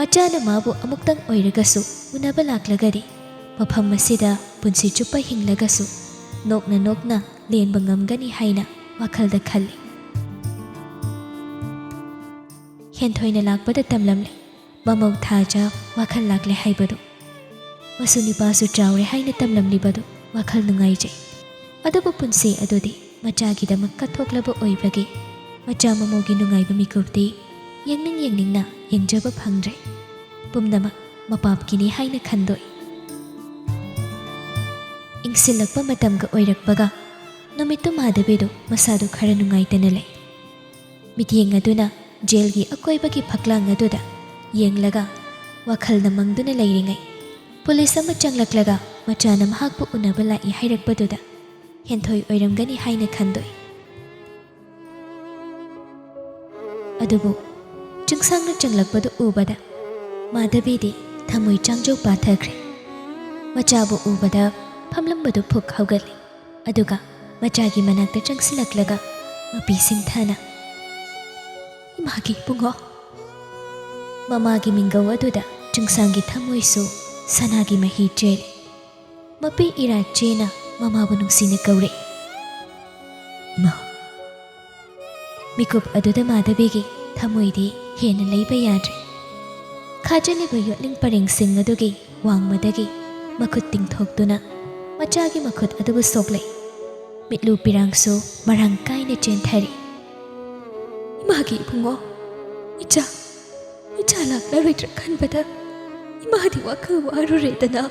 ꯃꯆꯥꯅ ꯃꯥꯕꯨ ꯑꯃꯨꯛꯇꯪ ꯑꯣꯏꯔꯒꯁꯨ ꯎꯅꯕ ꯂꯥꯛꯂꯒꯗꯤ ꯃꯐꯝ ꯑꯁꯤꯗ ꯄꯨꯟꯁꯤ ꯆꯨꯞꯄ ꯍꯤꯡꯂꯒꯁꯨ ꯅꯣꯛꯅ ꯅꯣꯛꯅ ꯂꯦꯟꯕ ꯉꯝꯒꯅꯤ ꯍꯥꯏꯅ ꯋꯥꯈꯜꯗ ꯈꯜꯂꯤ꯫ ꯍꯦꯟꯊꯣꯏꯅ ꯂꯥꯛꯄꯗ ꯇꯝꯂꯝꯂꯦ꯫ ꯃꯃꯧ ꯊꯥꯖ ꯋꯥꯈꯜ ꯂꯥꯛꯂꯦ ꯍꯥꯏꯕꯗꯨ꯫ ꯃꯁꯨ ꯅꯤꯄꯥꯁꯨ ꯆꯥꯎꯔꯦ ꯍꯥꯏꯅ ꯇꯝꯂꯝꯂꯤꯕꯗꯨ ꯋꯥꯈꯜ ꯅꯨꯡꯉꯥꯏꯖꯩ꯫ ꯑꯗꯨꯕꯨ ꯄꯨꯟꯁꯤ ꯑꯗꯨꯗꯤ ꯃꯆꯥꯒꯤꯗꯃꯛ ꯀꯠꯊꯣꯛꯂꯕ ꯑꯣꯏꯕꯒꯤ ꯃꯆꯥ ꯃꯃꯧꯒꯤ ꯅꯨꯡꯉꯥꯏꯕ ꯃꯤꯀꯨꯞꯇꯤ ꯌꯦꯡꯅꯤꯡ ꯌꯦꯡꯅꯤꯡꯅ ꯌꯦꯡꯖꯕ ꯐꯪꯗ꯭ꯔꯦ꯫ ꯄꯨꯝꯅꯃꯛ ꯃꯄꯥꯞꯀꯤꯅꯤ ꯍꯥꯏꯅ ꯈꯟꯗꯣꯛꯏ꯫ ꯏꯪꯁꯤꯜꯂꯛꯄ ꯃꯇꯝꯒ ꯑꯣꯏꯔꯛꯄꯒ ꯅꯨꯃꯤꯠꯇꯨ ꯃꯥꯙꯕꯤꯗꯨ ꯃꯁꯥꯗꯨ ꯈꯔ ꯅꯨꯡꯉꯥꯏꯇꯅ ꯂꯩ꯫ ꯃꯤꯠꯌꯦꯡ ꯑꯗꯨꯅ ꯖꯦꯜꯒꯤ ꯑꯀꯣꯏꯕꯒꯤ ꯐꯛꯂꯥꯡ ꯑꯗꯨꯗ ꯌꯦꯡꯂꯒ ꯋꯥꯈꯜꯅ ꯃꯪꯗꯨꯅ ꯂꯩꯔꯤꯉꯩ ꯄꯨꯂꯤꯁ ꯑꯃ ꯆꯪꯂꯛꯂꯒ ꯃꯆꯥꯅ ꯃꯍꯥꯛꯄꯨ ꯎꯅꯕ ꯂꯥꯛꯏ ꯍꯥꯏꯔꯛꯄꯗꯨꯗ ꯍꯦꯟꯊꯣꯏ ꯑꯣꯏꯔꯝꯒꯅꯤ ꯍꯥꯏꯅ ꯈꯟꯗꯣꯛꯏ꯫ ꯑꯗꯨꯕꯨ ꯆꯤꯡꯁꯥꯡꯅ ꯆꯪꯂꯛꯄꯗꯨ ꯎꯕꯗ ꯃꯥꯙꯕꯤꯗꯤ ꯊꯃꯣꯏ ꯆꯥꯡꯖꯧ ꯄꯥꯊꯈ꯭ꯔꯦ꯫ ꯃꯆꯥꯕꯨ ꯎꯕꯗ ꯐꯝꯂꯝꯕꯗꯨ ꯐꯨꯛ ꯍꯧꯒꯠꯂꯤ꯫ ꯑꯗꯨꯒ ꯃꯆꯥꯒꯤ ꯃꯅꯥꯛꯇ ꯆꯪꯁꯤꯜꯂꯛꯂꯒ ꯃꯄꯤ ꯁꯤꯡꯊꯥꯅ, "ꯏꯃꯥꯒꯤ ꯏꯕꯨꯡꯉꯣ!" ꯃꯃꯥꯒꯤ ꯃꯤꯡꯒꯧ ꯑꯗꯨꯗ ꯆꯤꯡꯁꯥꯡꯒꯤ ꯊꯃꯣꯏꯁꯨ ꯁꯅꯥꯒꯤ ꯃꯍꯤ ꯆꯦꯜꯂꯤ꯫ ꯃꯄꯤ ꯏꯔꯥ ꯆꯦꯅ ꯃꯃꯥꯕꯨ ꯅꯨꯡꯁꯤꯅ ꯀꯧꯔꯛꯏ, "ꯏꯃꯥ!" ꯃꯤꯀꯨꯞ ꯑꯗꯨꯗ ꯃꯥꯙꯕꯤꯒꯤ ꯊꯃꯣꯏꯗꯤ ꯍꯦꯟꯅ ꯂꯩꯕ ꯌꯥꯗ꯭ꯔꯦ꯫ ꯈꯥꯖꯤꯜꯂꯤꯕ ꯌꯣꯠꯂꯤꯡ ꯄꯔꯦꯡꯁꯤꯡ ꯑꯗꯨꯒꯤ ꯋꯥꯡꯃꯗꯒꯤ ꯃꯈꯨꯠ ꯇꯤꯡꯊꯣꯛꯇꯨꯅ ꯃꯆꯥꯒꯤ ꯃꯈꯨꯠ ꯑꯗꯨꯕꯨ ꯁꯣꯛꯂꯛꯏ꯫ ꯃꯤꯠꯂꯨ ꯄꯤꯔꯥꯡꯁꯨ ꯃꯔꯥꯡ ꯀꯥꯏꯅ ꯆꯦꯟꯊꯔꯤ꯫ ꯏꯃꯥꯒꯤ ꯏꯕꯨꯡꯉꯣ, ꯏꯆꯥ, ꯏꯆꯥ ꯂꯥꯛꯂꯔꯣꯏꯗ꯭ꯔꯥ ꯈꯟꯕꯗ ꯏꯃꯥꯗꯤ ꯋꯥꯈꯜ ꯋꯥꯔꯨꯔꯦꯗꯅ꯫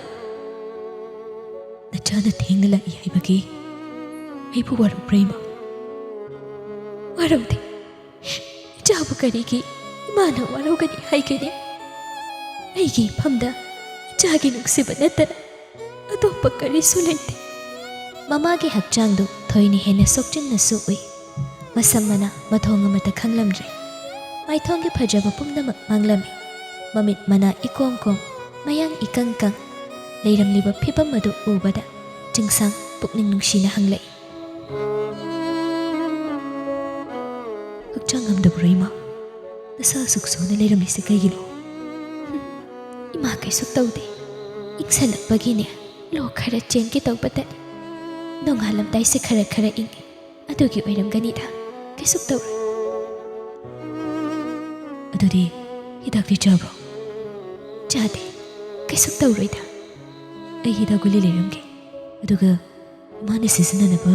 ꯅꯆꯥꯅ ꯊꯦꯡꯅ ꯂꯥꯛꯏ ꯍꯥꯏꯕꯒꯤ ꯑꯩꯕꯨ ꯋꯥꯔꯧꯕ꯭ꯔꯥ ꯏꯃꯥ? ꯋꯥꯔꯧꯗꯦ꯫ ꯏꯆꯥꯕꯨ ꯀꯔꯤꯒꯤ ꯏꯃꯥꯅ ꯋꯥꯔꯧꯒꯅꯤ ꯍꯥꯏꯒꯅꯤ? ꯑꯩꯒꯤ ꯏꯐꯝꯗ ꯏꯆꯥꯒꯤ ꯅꯨꯡꯁꯤꯕ ꯅꯠꯇꯅ ꯑꯇꯣꯞꯄ ꯀꯔꯤꯁꯨ ꯂꯩꯇꯦ꯫ ꯃꯃꯥꯒꯤ ꯍꯛꯆꯥꯡꯗꯨ ꯊꯣꯏꯅ ꯍꯦꯟꯅ ꯁꯣꯛꯆꯤꯟꯅꯁꯨ ꯎꯏ꯫ ꯃꯁꯝ ꯃꯅꯥ ꯃꯊꯣꯡ ꯑꯃꯠꯇ ꯈꯪꯂꯝꯗ꯭ꯔꯦ꯫ ꯃꯥꯏꯊꯣꯡꯒꯤ ꯐꯖꯕ ꯄꯨꯝꯅꯃꯛ ꯃꯥꯡꯂꯝꯃꯤ꯫ ꯃꯃꯤꯠ ꯃꯅꯥ ꯏꯀꯣꯝ ꯀꯣꯝ, ꯃꯌꯥꯡ ꯏꯀꯪ ꯀꯪ ꯂꯩꯔꯝꯂꯤꯕ ꯐꯤꯕꯝ ꯑꯗꯨ ꯎꯕꯗ ꯆꯤꯡꯁꯥꯡ ꯄꯨꯛꯅꯤꯡ ꯅꯨꯡꯁꯤꯅ ꯍꯪꯂꯛꯏ꯫ ꯍꯛꯆꯥꯡ ꯉꯝꯗꯕ꯭ꯔꯣ ꯏꯃꯥ? ꯅꯁꯥ ꯑꯁꯨꯛ ꯁꯣꯟꯅ ꯂꯩꯔꯝꯂꯤꯁꯦ ꯀꯩꯒꯤꯅꯣ? ꯏꯃꯥ ꯀꯩꯁꯨ ꯇꯧꯗꯦ꯫ ꯏꯪꯁꯜꯂꯛꯄꯒꯤꯅꯦ, ꯂꯣꯛ ꯈꯔ ꯆꯦꯟꯒꯦ ꯇꯧꯕꯗꯅꯤ꯫ ꯅꯣꯡꯉꯥꯜꯂꯝꯗꯥꯏꯁꯦ ꯈꯔ ꯈꯔ ꯏꯪꯉꯦ꯫ ꯑꯗꯨꯒꯤ ꯑꯣꯏꯔꯝꯒꯅꯤꯗ꯫ ꯀꯩꯁꯨ ꯇꯧꯔꯣꯏ꯫ ꯑꯗꯨꯗꯤ ꯍꯤꯗꯥꯛꯇꯤ ꯆꯥꯕ꯭ꯔꯣ? ꯆꯥꯗꯦ꯫ ꯀꯩꯁꯨ ꯇꯧꯔꯣꯏꯗ꯫ ꯑꯩ ꯍꯤꯗꯥꯛ ꯒꯨꯂꯤ ꯂꯩꯔꯝꯒꯦ꯫ ꯑꯗꯨꯒ ꯏꯃꯥꯅ ꯁꯤꯖꯤꯟꯅꯅꯕ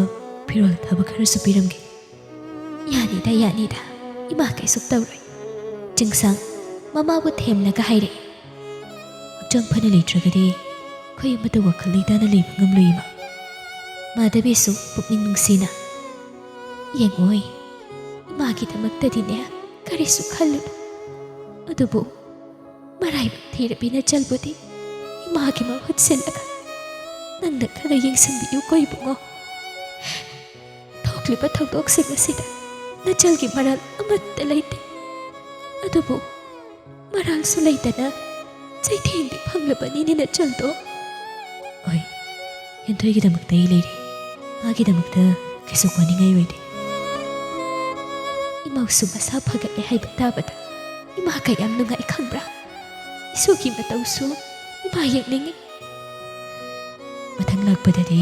ꯐꯤꯔꯣꯜ ꯑꯊꯥꯕ ꯈꯔꯁꯨ ꯄꯤꯔꯝꯒꯦ꯫ ꯌꯥꯅꯤꯗ, ꯌꯥꯅꯤꯗ꯫ ꯏꯃꯥ ꯀꯩꯁꯨ ꯇꯧꯔꯣꯏ꯫ ꯆꯤꯡꯁꯥꯡ ꯃꯃꯥꯕꯨ ꯊꯦꯝꯂꯒ ꯍꯥꯏꯔꯛꯏ꯫ ꯍꯛꯆꯥꯡ ꯐꯅ ꯂꯩꯇ꯭ꯔꯒꯗꯤ ꯑꯩꯈꯣꯏ ꯑꯃꯠꯇ ꯋꯥꯈꯜ ꯂꯩꯇꯥꯅ ꯂꯩꯕ ꯉꯝꯂꯣꯏ ꯏꯃꯥ꯫ ꯃꯥꯙꯕꯤꯁꯨ ꯄꯨꯛꯅꯤꯡ ꯅꯨꯡꯁꯤꯅ, ꯌꯦꯡꯉꯣꯏ, ꯏꯃꯥꯒꯤꯗꯃꯛꯇꯗꯤꯅꯦ ꯀꯔꯤꯁꯨ ꯈꯜꯂꯨꯅꯨ꯫ ꯑꯗꯨꯕꯨ ꯃꯔꯥꯏꯕꯛ ꯊꯤꯔꯕꯤ ꯅꯆꯜꯕꯨꯗꯤ ꯏꯃꯥꯒꯤ ꯃꯍꯨꯠ ꯁꯤꯜꯂꯒ ꯅꯪꯅ ꯈꯔ ꯌꯦꯡꯁꯤꯟꯕꯤꯌꯨꯀꯣ ꯏꯕꯨꯡꯉꯣ꯫ ꯊꯣꯛꯂꯤꯕ ꯊꯧꯗꯣꯛꯁꯤꯡ ꯑꯁꯤꯗ ꯅꯆꯜꯒꯤ ꯃꯔꯥꯜ ꯑꯃꯠꯇ ꯂꯩꯇꯦ꯫ ꯑꯗꯨꯕꯨ ꯃꯔꯥꯜꯁꯨ ꯂꯩꯇꯅ ꯆꯩꯊꯦꯡꯗꯤ ꯐꯪꯂꯕꯅꯤꯅꯦ ꯅꯆꯜꯗꯣ꯫ ꯍꯣꯏ, ꯍꯦꯟꯊꯣꯏꯒꯤꯗꯃꯛꯇ ꯑꯩ ꯂꯩꯔꯤ꯫ ꯃꯥꯒꯤꯗꯃꯛꯇ ꯀꯩꯁꯨ ꯋꯥꯅꯤꯡꯉꯥꯏ ꯑꯣꯏꯗꯦ꯫ ꯏꯃꯧꯁꯨ ꯃꯁꯥ ꯐꯒꯠꯂꯦ ꯍꯥꯏꯕ ꯇꯥꯕꯗ ꯏꯃꯥ ꯀꯌꯥꯝ ꯅꯨꯡꯉꯥꯏ ꯈꯪꯕ꯭ꯔꯥ? ꯏꯁꯨꯒꯤ ꯃꯇꯧꯁꯨ ꯏꯃꯥ ꯌꯦꯡꯅꯤꯡꯉꯤ꯫ ꯃꯊꯪ ꯂꯥꯛꯄꯗꯗꯤ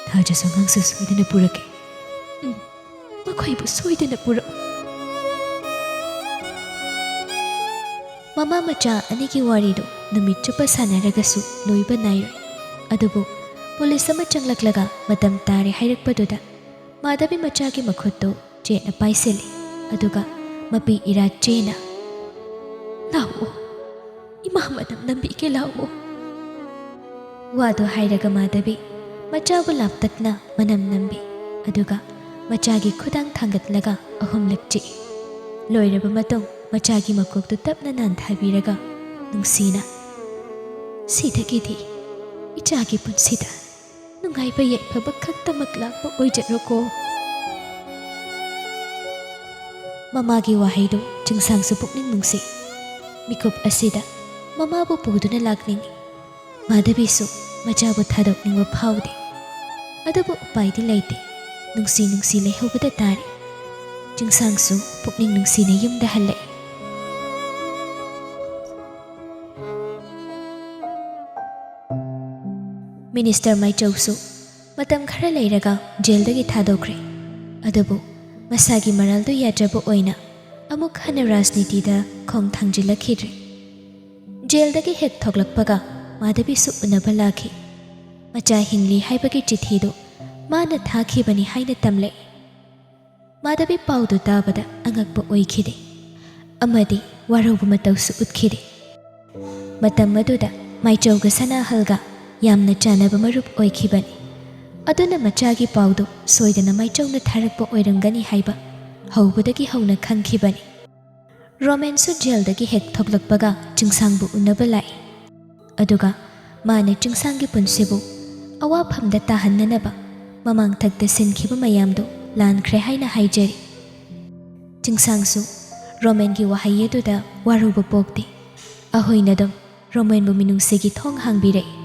ꯊꯥꯖꯁꯨ ꯑꯉꯥꯡꯁꯨ ꯁꯣꯏꯗꯅ ꯄꯨꯔꯛꯀꯦ꯫ ꯎꯝ, ꯃꯈꯣꯏꯕꯨ ꯁꯣꯏꯗꯅ ꯄꯨꯔꯛꯎ꯫ ꯃꯃꯥ ꯃꯆꯥ ꯑꯅꯤꯒꯤ ꯋꯥꯔꯤꯗꯨ ꯅꯨꯃꯤꯠ ꯆꯨꯞꯄ ꯁꯥꯟꯅꯔꯒꯁꯨ ꯂꯣꯏꯕ ꯅꯥꯏꯔꯣꯏ꯫ ꯑꯗꯨꯕꯨ ꯄꯨꯂꯤꯁ ꯑꯃ ꯆꯪꯂꯛꯂꯒ ꯃꯇꯝ ꯇꯥꯔꯦ ꯍꯥꯏꯔꯛꯄꯗꯨꯗ ꯃꯥꯙꯕꯤ ꯃꯆꯥꯒꯤ ꯃꯈꯨꯠꯇꯨ ꯆꯦꯠꯅ ꯄꯥꯏꯁꯤꯜꯂꯤ꯫ ꯑꯗꯨꯒ ꯃꯄꯤ ꯏꯔꯥ ꯆꯦꯅ, "ꯂꯥꯛꯑꯣ, ꯏꯃꯥ ꯃꯅꯝ ꯅꯝꯕꯤꯒꯦ, ꯂꯥꯛꯑꯣ"꯫ ꯋꯥꯗꯨ ꯍꯥꯏꯔꯒ ꯃꯥꯙꯕꯤ ꯃꯆꯥꯕꯨ ꯂꯥꯞꯇꯛꯅ ꯃꯅꯝ ꯅꯝꯕꯤ꯫ ꯑꯗꯨꯒ ꯃꯆꯥꯒꯤ ꯈꯨꯗꯥꯡ ꯊꯥꯡꯒꯠꯂꯒ ꯑꯍꯨꯝꯂꯛ ꯆꯤꯛꯏ꯫ ꯂꯣꯏꯔꯕ ꯃꯇꯨꯡ ꯃꯆꯥꯒꯤ ꯃꯀꯣꯛꯇꯨ ꯇꯞꯅ ꯅꯥꯟꯊꯕꯤꯔꯒ ꯅꯨꯡꯁꯤꯅ, "ꯁꯤꯗꯒꯤꯗꯤ ꯏꯆꯥꯒꯤ ꯄꯨꯟꯁꯤꯗ ꯅꯨꯡꯉꯥꯏꯕ ꯌꯥꯏꯐꯕ ꯈꯛꯇꯃꯛ ꯂꯥꯛꯄ ꯑꯣꯏꯖꯔꯣꯀꯣ"꯫ ꯃꯃꯥꯒꯤ ꯋꯥꯍꯩꯗꯨ ꯆꯤꯡꯁꯥꯡꯁꯨ ꯄꯨꯛꯅꯤꯡ ꯅꯨꯡꯁꯤ꯫ ꯃꯤꯀꯨꯞ ꯑꯁꯤꯗ ꯃꯃꯥꯕꯨ ꯄꯨꯗꯨꯅ ꯂꯥꯛꯅꯤꯡꯏ꯫ ꯃꯥꯙꯕꯤꯁꯨ ꯃꯆꯥꯕꯨ ꯊꯥꯗꯣꯛꯅꯤꯡꯕ ꯐꯥꯎꯗꯦ꯫ ꯑꯗꯨꯕꯨ ꯎꯄꯥꯏꯗꯤ ꯂꯩꯇꯦ꯫ ꯅꯨꯡꯁꯤ ꯅꯨꯡꯁꯤ ꯂꯩꯍꯧꯕꯗ ꯇꯥꯔꯦ꯫ ꯆꯤꯡꯁꯥꯡꯁꯨ ꯄꯨꯛꯅꯤꯡ ꯅꯨꯡꯁꯤꯅ ꯌꯨꯝꯗ ꯍꯜꯂꯛꯏ꯫ ꯃꯤꯅꯤꯁꯇꯔ ꯃꯥꯏꯆꯧꯁꯨ ꯃꯇꯝ ꯈꯔ ꯂꯩꯔꯒ ꯖꯦꯜꯗꯒꯤ ꯊꯥꯗꯣꯛꯈ꯭ꯔꯦ꯫ ꯑꯗꯨꯕꯨ ꯃꯁꯥꯒꯤ ꯃꯔꯥꯜꯗꯨ ꯌꯥꯖꯕ ꯑꯣꯏꯅ ꯑꯃꯨꯛ ꯍꯟꯅ ꯔꯥꯖꯅꯤꯇꯤꯗ ꯈꯣꯡ ꯊꯥꯡꯖꯤꯜꯂꯛꯈꯤꯗ꯭ꯔꯦ꯫ ꯖꯦꯜꯗꯒꯤ ꯍꯦꯛ ꯊꯣꯛꯂꯛꯄꯒ ꯃꯥꯙꯕꯤꯁꯨ ꯎꯅꯕ ꯂꯥꯛꯈꯤ꯫ ꯃꯆꯥ ꯍꯤꯡꯂꯤ ꯍꯥꯏꯕꯒꯤ ꯆꯤꯊꯤꯗꯨ ꯃꯥꯅ ꯊꯥꯈꯤꯕꯅꯤ ꯍꯥꯏꯅ ꯇꯝꯂꯛꯏ꯫ ꯃꯥꯙꯕꯤ ꯄꯥꯎꯗꯨ ꯇꯥꯕꯗ ꯑꯉꯛꯄ ꯑꯣꯏꯈꯤꯗꯦ ꯑꯃꯗꯤ ꯋꯥꯔꯧꯕ ꯃꯇꯧꯁꯨ ꯎꯠꯈꯤꯗꯦ꯫ ꯃꯇꯝ ꯑꯗꯨꯗ ꯃꯥꯏꯆꯧꯒ ꯁꯅꯥꯍꯜꯒ ꯌꯥꯝꯅ ꯆꯥꯟꯅꯕ ꯃꯔꯨꯞ ꯑꯣꯏꯈꯤꯕꯅꯤ꯫ ꯑꯗꯨꯅ ꯃꯆꯥꯒꯤ ꯄꯥꯎꯗꯨ ꯁꯣꯏꯗꯅ ꯃꯥꯏꯆꯧꯅ ꯊꯥꯔꯛꯄ ꯑꯣꯏꯔꯝꯒꯅꯤ ꯍꯥꯏꯕ ꯍꯧꯕꯗꯒꯤ ꯍꯧꯅ ꯈꯪꯈꯤꯕꯅꯤ꯫ ꯔꯣꯃꯦꯟꯁꯨ ꯖꯦꯜꯗꯒꯤ ꯍꯦꯛ ꯊꯣꯛꯂꯛꯄꯒ ꯆꯤꯡꯁꯥꯡꯕꯨ ꯎꯅꯕ ꯂꯥꯛꯏ꯫ ꯑꯗꯨꯒ ꯃꯥꯅ ꯆꯤꯡꯁꯥꯡꯒꯤ ꯄꯨꯟꯁꯤꯕꯨ ꯑꯋꯥꯐꯝꯗ ꯇꯥꯍꯟꯅꯅꯕ ꯃꯃꯥꯡꯊꯛꯇ ꯁꯤꯟꯈꯤꯕ ꯃꯌꯥꯝꯗꯨ ꯂꯥꯟꯈ꯭ꯔꯦ ꯍꯥꯏꯅ ꯍꯥꯏꯖꯔꯤ꯫ ꯆꯤꯡꯁꯥꯡꯁꯨ ꯔꯣꯃꯦꯟꯒꯤ ꯋꯥꯍꯩ ꯑꯗꯨꯗ ꯋꯥꯔꯧꯕ ꯄꯣꯛꯇꯦ꯫ ꯑꯍꯣꯏꯅ ꯑꯗꯨꯝ ꯔꯣꯃꯦꯟꯕꯨ ꯃꯤꯅꯨꯡꯁꯤꯒꯤ ꯊꯣꯡ ꯍꯥꯡꯕꯤꯔꯛꯏ꯫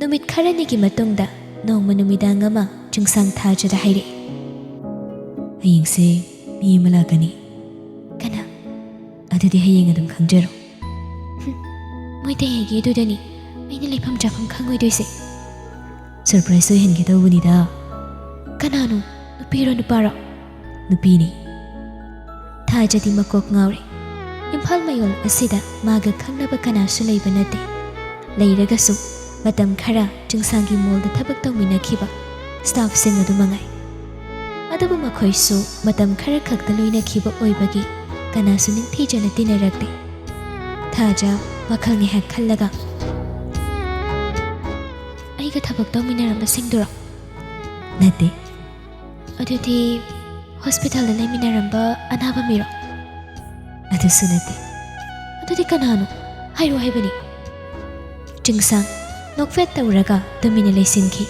ꯅꯨꯃꯤꯠ ꯈꯔꯅꯤꯒꯤ ꯃꯇꯨꯡꯗ ꯅꯣꯡꯃ ꯅꯨꯃꯤꯗꯥꯡ ꯑꯃ ꯆꯤꯡꯁꯥꯡ ꯊꯥꯖꯗ ꯍꯥꯏꯔꯛꯏ, "ꯍꯌꯦꯡꯁꯦ ꯃꯤ ꯑꯃ ꯂꯥꯛꯀꯅꯤ"꯫ "ꯀꯅꯥ?" "ꯑꯗꯨꯗꯤ ꯍꯌꯦꯡ ꯑꯗꯨꯝ ꯈꯪꯖꯔꯣ"꯫ "ꯍꯨꯝ, ꯃꯣꯏ ꯇꯌꯥꯏꯒꯤ ꯑꯗꯨꯗꯅꯤ ꯑꯩꯅ ꯂꯩꯐꯝ ꯆꯥꯐꯝ ꯈꯪꯉꯣꯏꯗꯣꯏꯁꯦ"꯫ "ꯁꯔꯄ꯭ꯔꯥꯏꯖ ꯑꯣꯏꯍꯟꯒꯦ ꯇꯧꯕꯅꯤꯗ"꯫ "ꯀꯅꯥꯅꯣ? ꯅꯨꯄꯤꯔꯣ ꯅꯨꯄꯥꯔꯣ?" "ꯅꯨꯄꯤꯅꯤ"꯫ ꯊꯥꯖꯗꯤ ꯃꯀꯣꯛ ꯉꯥꯎꯔꯦ꯫ ꯏꯝꯐꯥꯜ ꯃꯌꯣꯜ ꯑꯁꯤꯗ ꯃꯥꯒ ꯈꯪꯅꯕ ꯀꯅꯥꯁꯨ ꯂꯩꯕ ꯅꯠꯇꯦ꯫ ꯂꯩꯔꯒꯁꯨ ꯃꯇꯝ ꯈꯔ ꯆꯤꯡꯁꯥꯡꯒꯤ ꯃꯣꯜꯗ ꯊꯕꯛ ꯇꯧꯃꯤꯟꯅꯈꯤꯕ ꯁ꯭ꯇꯥꯐꯁꯤꯡ ꯑꯗꯨ ꯃꯉꯥꯏ꯫ ꯑꯗꯨꯕꯨ ꯃꯈꯣꯏꯁꯨ ꯃꯇꯝ ꯈꯔ ꯈꯛꯇ ꯂꯣꯏꯅꯈꯤꯕ ꯑꯣꯏꯕꯒꯤ ꯀꯅꯥꯁꯨ ꯅꯤꯡꯊꯤꯖꯅ ꯇꯤꯟꯅꯔꯛꯇꯦ꯫ ꯊꯥꯖ ꯋꯥꯈꯜ ꯉꯥꯏꯍꯥꯛ ꯈꯜꯂꯒ, "ꯑꯩꯒ ꯊꯕꯛ ꯇꯧꯃꯤꯟꯅꯔꯝꯕꯁꯤꯡꯗꯨꯔꯣ?" "ꯅꯠꯇꯦ꯫" "ꯑꯗꯨꯗꯤ ꯍꯣꯁꯄꯤꯇꯥꯜꯗ ꯂꯩꯃꯤꯟꯅꯔꯝꯕ ꯑꯅꯥꯕ ꯃꯤꯔꯣ?" "ꯑꯗꯨꯁꯨ ꯅꯠꯇꯦ꯫" "ꯑꯗꯨꯗꯤ ꯀꯅꯥꯅꯣ? ꯍꯥꯏꯔꯣ ꯍꯥꯏꯕꯅꯤ꯫" ꯆꯤꯡꯁꯥꯡ ꯅꯣꯛꯐꯦꯠ ꯇꯧꯔꯒ ꯇꯨꯃꯤꯟꯅ ꯂꯩꯁꯤꯟꯈꯤ꯫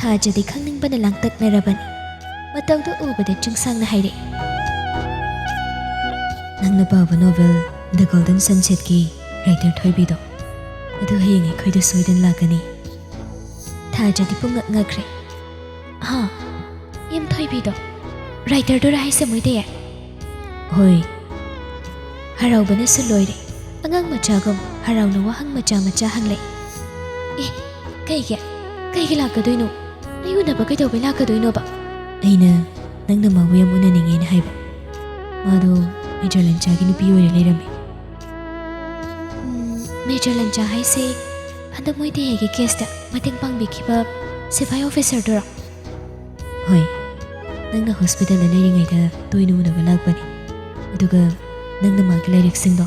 ꯊꯥꯖꯗꯤ ꯈꯪꯅꯤꯡꯕꯅ ꯂꯥꯡꯇꯛꯅꯔꯕꯅꯤ꯫ ꯃꯇꯧꯗꯨ ꯎꯕꯗ ꯆꯤꯡꯁꯥꯡꯅ ꯍꯥꯏꯔꯛꯏ, "ꯅꯪꯅ ꯄꯥꯕ ꯅꯣꯚꯦꯜ The Golden Sunsetꯀꯤ ꯔꯥꯏꯇꯔ ꯊꯣꯏꯕꯤꯗꯣ, ꯑꯗꯨ ꯍꯌꯦꯡ ꯑꯩꯈꯣꯏꯗ ꯁꯣꯏꯗꯅ ꯂꯥꯛꯀꯅꯤ꯫" ꯊꯥꯖꯗꯤ ꯄꯨꯡꯉꯛ ꯉꯛꯈ꯭ꯔꯦ꯫ "ꯍꯥ? ꯑꯦꯝ ꯊꯣꯏꯕꯤꯗꯣ? ꯔꯥꯏꯇꯔꯗꯨꯔꯥ ꯍꯥꯏꯁꯦ, ꯃꯣꯏꯇꯩ?" "ꯍꯣꯏ꯫ ꯍꯔꯥꯎꯕꯅꯁꯨ ꯂꯣꯏꯔꯦ꯫ ꯑꯉꯥꯡ ꯃꯆꯥꯒꯨꯝ ꯍꯔꯥꯎꯅ ꯋꯥꯍꯪ ꯃꯆꯥ ꯃꯆꯥ ꯍꯪꯂꯛꯏ꯫" "ꯑꯦ, ꯀꯩꯒꯤ? ꯀꯩꯒꯤ ꯂꯥꯛꯀꯗꯣꯏꯅꯣ? ꯑꯩ ꯎꯅꯕ ꯀꯩꯗꯧꯕꯩ ꯂꯥꯛꯀꯗꯣꯏꯅꯣꯕ?" "ꯑꯩꯅ ꯅꯪꯅ ꯃꯥꯕꯨ ꯌꯥꯝ ꯎꯅꯅꯤꯡꯉꯦꯅ ꯍꯥꯏꯕ꯫ ꯃꯥꯗꯣ ꯃꯦꯖꯔ ꯂꯟꯆꯥꯒꯤ ꯅꯨꯄꯤ ꯑꯣꯏꯔ ꯂꯩꯔꯝꯃꯦ꯫" "ꯎꯝ, ꯃꯦꯖꯔ ꯂꯟꯆꯥ ꯍꯥꯏꯁꯦ ꯍꯟꯗꯛ ꯃꯣꯏꯇꯩꯒꯤ ꯀꯦꯁꯇ ꯃꯇꯦꯡ ꯄꯥꯡꯕꯤꯈꯤꯕ ꯁꯤꯐꯥꯏ ꯑꯣꯐꯤꯁꯔꯗꯨꯔꯣ?" "ꯍꯣꯏ꯫ ꯅꯪꯅ ꯍꯣꯁꯄꯤꯇꯥꯜꯗ ꯂꯩꯔꯤꯉꯩꯗ ꯇꯣꯏꯅ ꯎꯅꯕ ꯂꯥꯛꯄꯅꯤ꯫ ꯑꯗꯨꯒ ꯅꯪꯅ ꯃꯥꯒꯤ ꯂꯥꯏꯔꯤꯛꯁꯤꯡꯗꯣ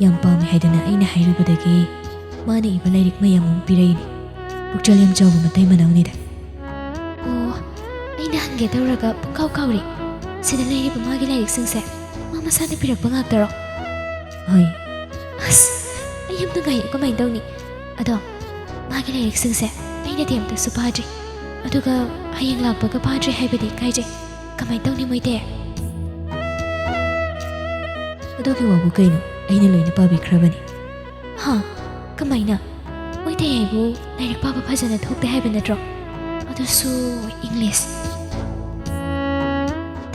ꯌꯥꯝ ꯄꯥꯝꯃꯦ ꯍꯥꯏꯗꯅ ꯑꯩꯅ ꯍꯥꯏꯔꯨꯕꯗꯒꯤ ꯃꯥꯅ ꯏꯕ ꯂꯥꯏꯔꯤꯛ ꯃꯌꯥꯝ ꯑꯃ ꯄꯤꯔꯛꯏꯅꯤ꯫ ꯄꯨꯛꯆꯦꯜ ꯌꯥꯝ ꯆꯥꯎꯕ ꯃꯇꯩ ꯃꯅꯥꯎꯅꯤꯗ꯫" "ꯑꯣ, ꯑꯩꯅ ꯍꯪꯒꯦ ꯇꯧꯔꯒ ꯄꯨꯡꯀꯥꯎ ꯀꯥꯎꯔꯦ꯫ ꯁꯤꯗ ꯂꯩꯔꯤꯕ ꯃꯥꯒꯤ ꯂꯥꯏꯔꯤꯛꯁꯤꯡꯁꯦ ꯃꯥ ꯃꯁꯥꯅ ꯄꯤꯔꯛꯄ ꯉꯥꯛꯇꯔꯣ?" "ꯍꯣꯏ꯫" "ꯑꯁ, ꯑꯩ ꯌꯥꯝ ꯅꯨꯡꯉꯥꯏꯌꯦ꯫ ꯀꯃꯥꯏꯅ ꯇꯧꯅꯤ? ꯑꯗꯣ ꯃꯥꯒꯤ ꯂꯥꯏꯔꯤꯛꯁꯤꯡꯁꯦ ꯑꯩꯅꯗꯤ ꯑꯝꯇꯁꯨ ꯄꯥꯗ꯭ꯔꯤ꯫ ꯑꯗꯨꯒ ꯍꯌꯦꯡ ꯂꯥꯛꯄꯒ ꯄꯥꯗ꯭ꯔꯤ ꯍꯥꯏꯕꯗꯤ ꯏꯀꯥꯏꯖꯩ꯫ ꯀꯃꯥꯏꯅ ꯇꯧꯅꯤ, ꯃꯣꯏꯇꯩ?" "ꯑꯗꯨꯒꯤ ꯋꯥꯕꯨ ꯀꯩꯅꯣ? ꯑꯩꯅ ꯂꯣꯏꯅ ꯄꯥꯕꯤꯈ꯭ꯔꯕꯅꯤ꯫" "ꯍꯥ? ꯀꯃꯥꯏꯅ? ꯃꯣꯏꯇꯩ ꯍꯥꯏꯕꯨ ꯂꯥꯏꯔꯤꯛ ꯄꯥꯕ ꯐꯖꯅ ꯊꯣꯛꯇꯦ ꯍꯥꯏꯕ ꯅꯠꯇ꯭ꯔꯣ? ꯑꯗꯨꯁꯨ ꯏꯪꯂꯤꯁ?"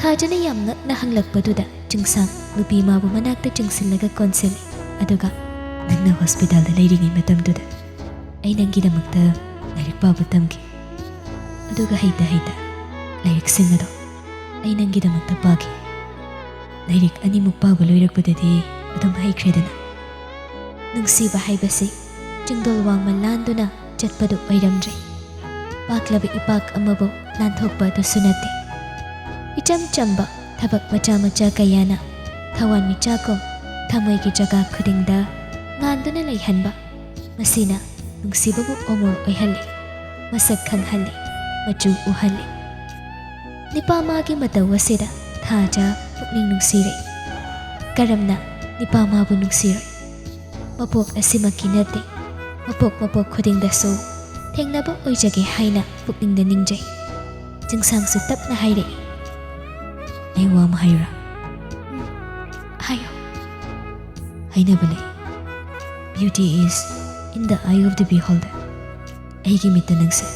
ꯊꯥꯖꯅ ꯌꯥꯝ ꯉꯛꯅ ꯍꯪꯂꯛꯄꯗꯨꯗ ꯆꯤꯡꯁꯥꯡ ꯅꯨꯄꯤ ꯃꯥꯕꯨ ꯃꯅꯥꯛꯇ ꯆꯤꯡꯁꯤꯜꯂꯒ ꯀꯣꯟꯁꯤꯜꯂꯤ꯫ ꯑꯗꯨꯒ, "ꯅꯪꯅ ꯍꯣꯁꯄꯤꯇꯥꯜꯗ ꯂꯩꯔꯤꯉꯩ ꯃꯇꯝꯗꯨꯗ ꯑꯩ ꯅꯪꯒꯤꯗꯃꯛꯇ ꯂꯥꯏꯔꯤꯛ ꯄꯥꯕ ꯇꯝꯈꯤ꯫ ꯑꯗꯨꯒ ꯍꯩꯇ ꯍꯩꯇ ꯂꯥꯏꯔꯤꯛꯁꯤꯡ ꯑꯗꯣ ꯑꯩ ꯅꯪꯒꯤꯗꯃꯛꯇ ꯄꯥꯈꯤ꯫ ꯂꯥꯏꯔꯤꯛ ꯑꯅꯤꯃꯨꯛ ꯄꯥꯕ ꯂꯣꯏꯔꯛꯄꯗꯗꯤ ꯑꯗꯨꯝ ꯍꯩꯈ꯭ꯔꯦꯗꯅ꯫ ꯅꯨꯡꯁꯤꯕ ꯍꯥꯏꯕꯁꯤ ꯆꯤꯡꯗꯣꯜ ꯋꯥꯡꯃ ꯂꯥꯟꯗꯨꯅ ꯆꯠꯄꯗꯨ ꯑꯣꯏꯔꯝꯗ꯭ꯔꯦ꯫ ꯄꯥꯛꯂꯕ ꯏꯄꯥꯛ ꯑꯃꯕꯨ ꯂꯥꯟꯊꯣꯛꯄ ꯑꯗꯨꯁꯨ ꯅꯠꯇꯦ꯫ ꯏꯆꯝ ꯆꯝꯕ ꯊꯕꯛ ꯃꯆꯥ ꯃꯆꯥ ꯀꯌꯥꯅ ꯊꯋꯥꯟꯃꯤꯆꯥꯛꯀꯨꯝ ꯊꯃꯣꯏꯒꯤ ꯖꯒꯥ ꯈꯨꯗꯤꯡꯗ ꯉꯥꯟꯗꯨꯅ ꯂꯩꯍꯟꯕ, ꯃꯁꯤꯅ ꯅꯨꯡꯁꯤꯕꯕꯨ ꯑꯣꯃꯣꯔ ꯑꯣꯏꯍꯜꯂꯤ, ꯃꯁꯛ ꯈꯪꯍꯜꯂꯤ, ꯃꯆꯨ ꯎꯍꯜꯂꯤ꯫ ꯅꯤꯄꯥ ꯃꯥꯒꯤ ꯃꯇꯧ ꯑꯁꯤꯗ ꯊꯥꯖ ꯄꯨꯛꯅꯤꯡ ꯅꯨꯡꯁꯤꯔꯦ꯫ ꯀꯔꯝꯅ ꯅꯤꯄꯥ ꯃꯥꯕꯨ ꯅꯨꯡꯁꯤꯔꯣꯏ? ꯃꯄꯣꯛ ꯑꯁꯤꯃꯛꯀꯤ ꯅꯠꯇꯦ, ꯃꯄꯣꯛ ꯃꯄꯣꯛ ꯈꯨꯗꯤꯡꯗꯁꯨ ꯊꯦꯡꯅꯕ ꯑꯣꯏꯖꯒꯦ ꯍꯥꯏꯅ ꯄꯨꯛꯅꯤꯡꯗ ꯅꯤꯡꯖꯩ꯫ ꯆꯤꯡꯁꯥꯡꯁꯨ ꯇꯞꯅ ꯍꯥꯏꯔꯛꯏ꯫ ꯑꯩ ꯋꯥ ꯑꯃ ꯍꯥꯏꯌꯨꯔꯥ? ꯎꯝ, ꯍꯥꯏꯌꯣ꯫ ꯍꯥꯏꯅꯕ ꯂꯩ, "Beauty is in the eye of the beholder." ꯑꯩꯒꯤ ꯃꯤꯠꯇ ꯅꯪꯁꯦ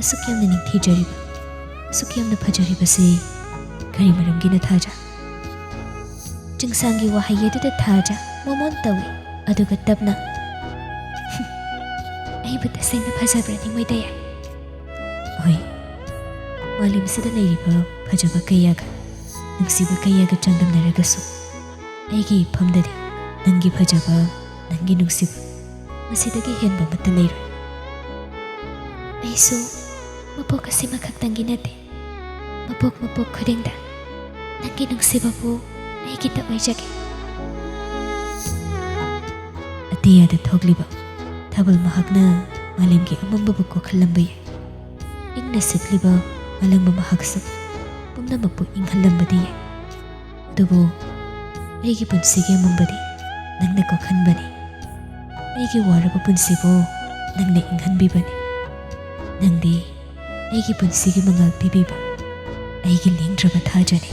ꯑꯁꯨꯛ ꯌꯥꯝꯅ ꯅꯤꯡꯊꯤꯖꯔꯤꯕ, ꯑꯁꯨꯛ ꯌꯥꯝꯅ ꯐꯖꯔꯤꯕꯁꯤ ꯀꯔꯤ ꯃꯔꯝꯒꯤꯅ ꯊꯥꯖ? ꯆꯤꯡꯁꯥꯡꯒꯤ ꯋꯥꯍꯩ ꯑꯗꯨꯗ ꯊꯥꯖ ꯃꯣꯃꯣꯟ ꯇꯧꯏ, ꯑꯗꯨꯒ ꯇꯞꯅ, "ꯑꯩꯕꯨ ꯇꯁꯦꯡꯅ ꯐꯖꯕ꯭ꯔꯥ, ꯅꯤꯡꯃꯩꯗꯌꯥꯏ?" ꯍꯣꯏ, ꯃꯥꯂꯦꯝꯁꯤꯗ ꯂꯩꯔꯤꯕ ꯐꯖꯕ ꯀꯌꯥꯒ ꯅꯨꯡꯁꯤꯕ ꯀꯌꯥꯒ ꯆꯥꯡꯗꯝꯅꯔꯒꯁꯨ ꯑꯩꯒꯤ ꯏꯐꯝꯗꯗꯤ ꯅꯪꯒꯤ ꯐꯖꯕ, ꯅꯪꯒꯤ ꯅꯨꯡꯁꯤꯕ, ꯃꯁꯤꯗꯒꯤ ꯍꯦꯟꯕ ꯑꯃꯠꯇ ꯂꯩꯔꯣꯏ꯫ ꯑꯩꯁꯨ ꯃꯄꯣꯛ ꯑꯁꯤꯃꯈꯛꯇꯪꯒꯤ ꯅꯠꯇꯦ, ꯃꯄꯣꯛ ꯃꯄꯣꯛ ꯈꯨꯗꯤꯡꯗ ꯅꯪꯒꯤ ꯅꯨꯡꯁꯤꯕꯕꯨ ꯑꯩꯒꯤꯇ ꯑꯣꯏꯖꯒꯦ꯫ ꯑꯇꯤꯌꯥꯗ ꯊꯣꯛꯂꯤꯕ ꯊꯥꯕꯜ ꯃꯍꯥꯛꯅ ꯃꯥꯂꯦꯝꯒꯤ ꯑꯃꯝꯕꯕꯨ ꯀꯣꯛꯍꯜꯂꯝꯕ ꯌꯥꯏ꯫ ꯏꯪꯅ ꯁꯤꯠꯂꯤꯕ ꯑꯂꯪꯕ ꯃꯍꯥꯛꯁꯨ ꯄꯨꯝꯅꯃꯛꯄꯨ ꯏꯪꯍꯜꯂꯝꯕꯗꯤ ꯌꯥꯏ꯫ ꯑꯗꯨꯕꯨ ꯑꯩꯒꯤ ꯄꯨꯟꯁꯤꯒꯤ ꯑꯃꯝꯕꯗꯤ ꯅꯪꯅ ꯀꯣꯛꯍꯟꯕꯅꯤ꯫ ꯑꯩꯒꯤ ꯋꯥꯔꯕ ꯄꯨꯟꯁꯤꯕꯨ ꯅꯪꯅ ꯏꯪꯍꯟꯕꯤꯕꯅꯤ꯫ ꯅꯪꯗꯤ ꯑꯩꯒꯤ ꯄꯨꯟꯁꯤꯒꯤ ꯃꯉꯥꯜ ꯄꯤꯕꯤꯕ ꯑꯩꯒꯤ ꯂꯦꯡꯗ꯭ꯔꯕ ꯊꯥꯖꯅꯤ꯫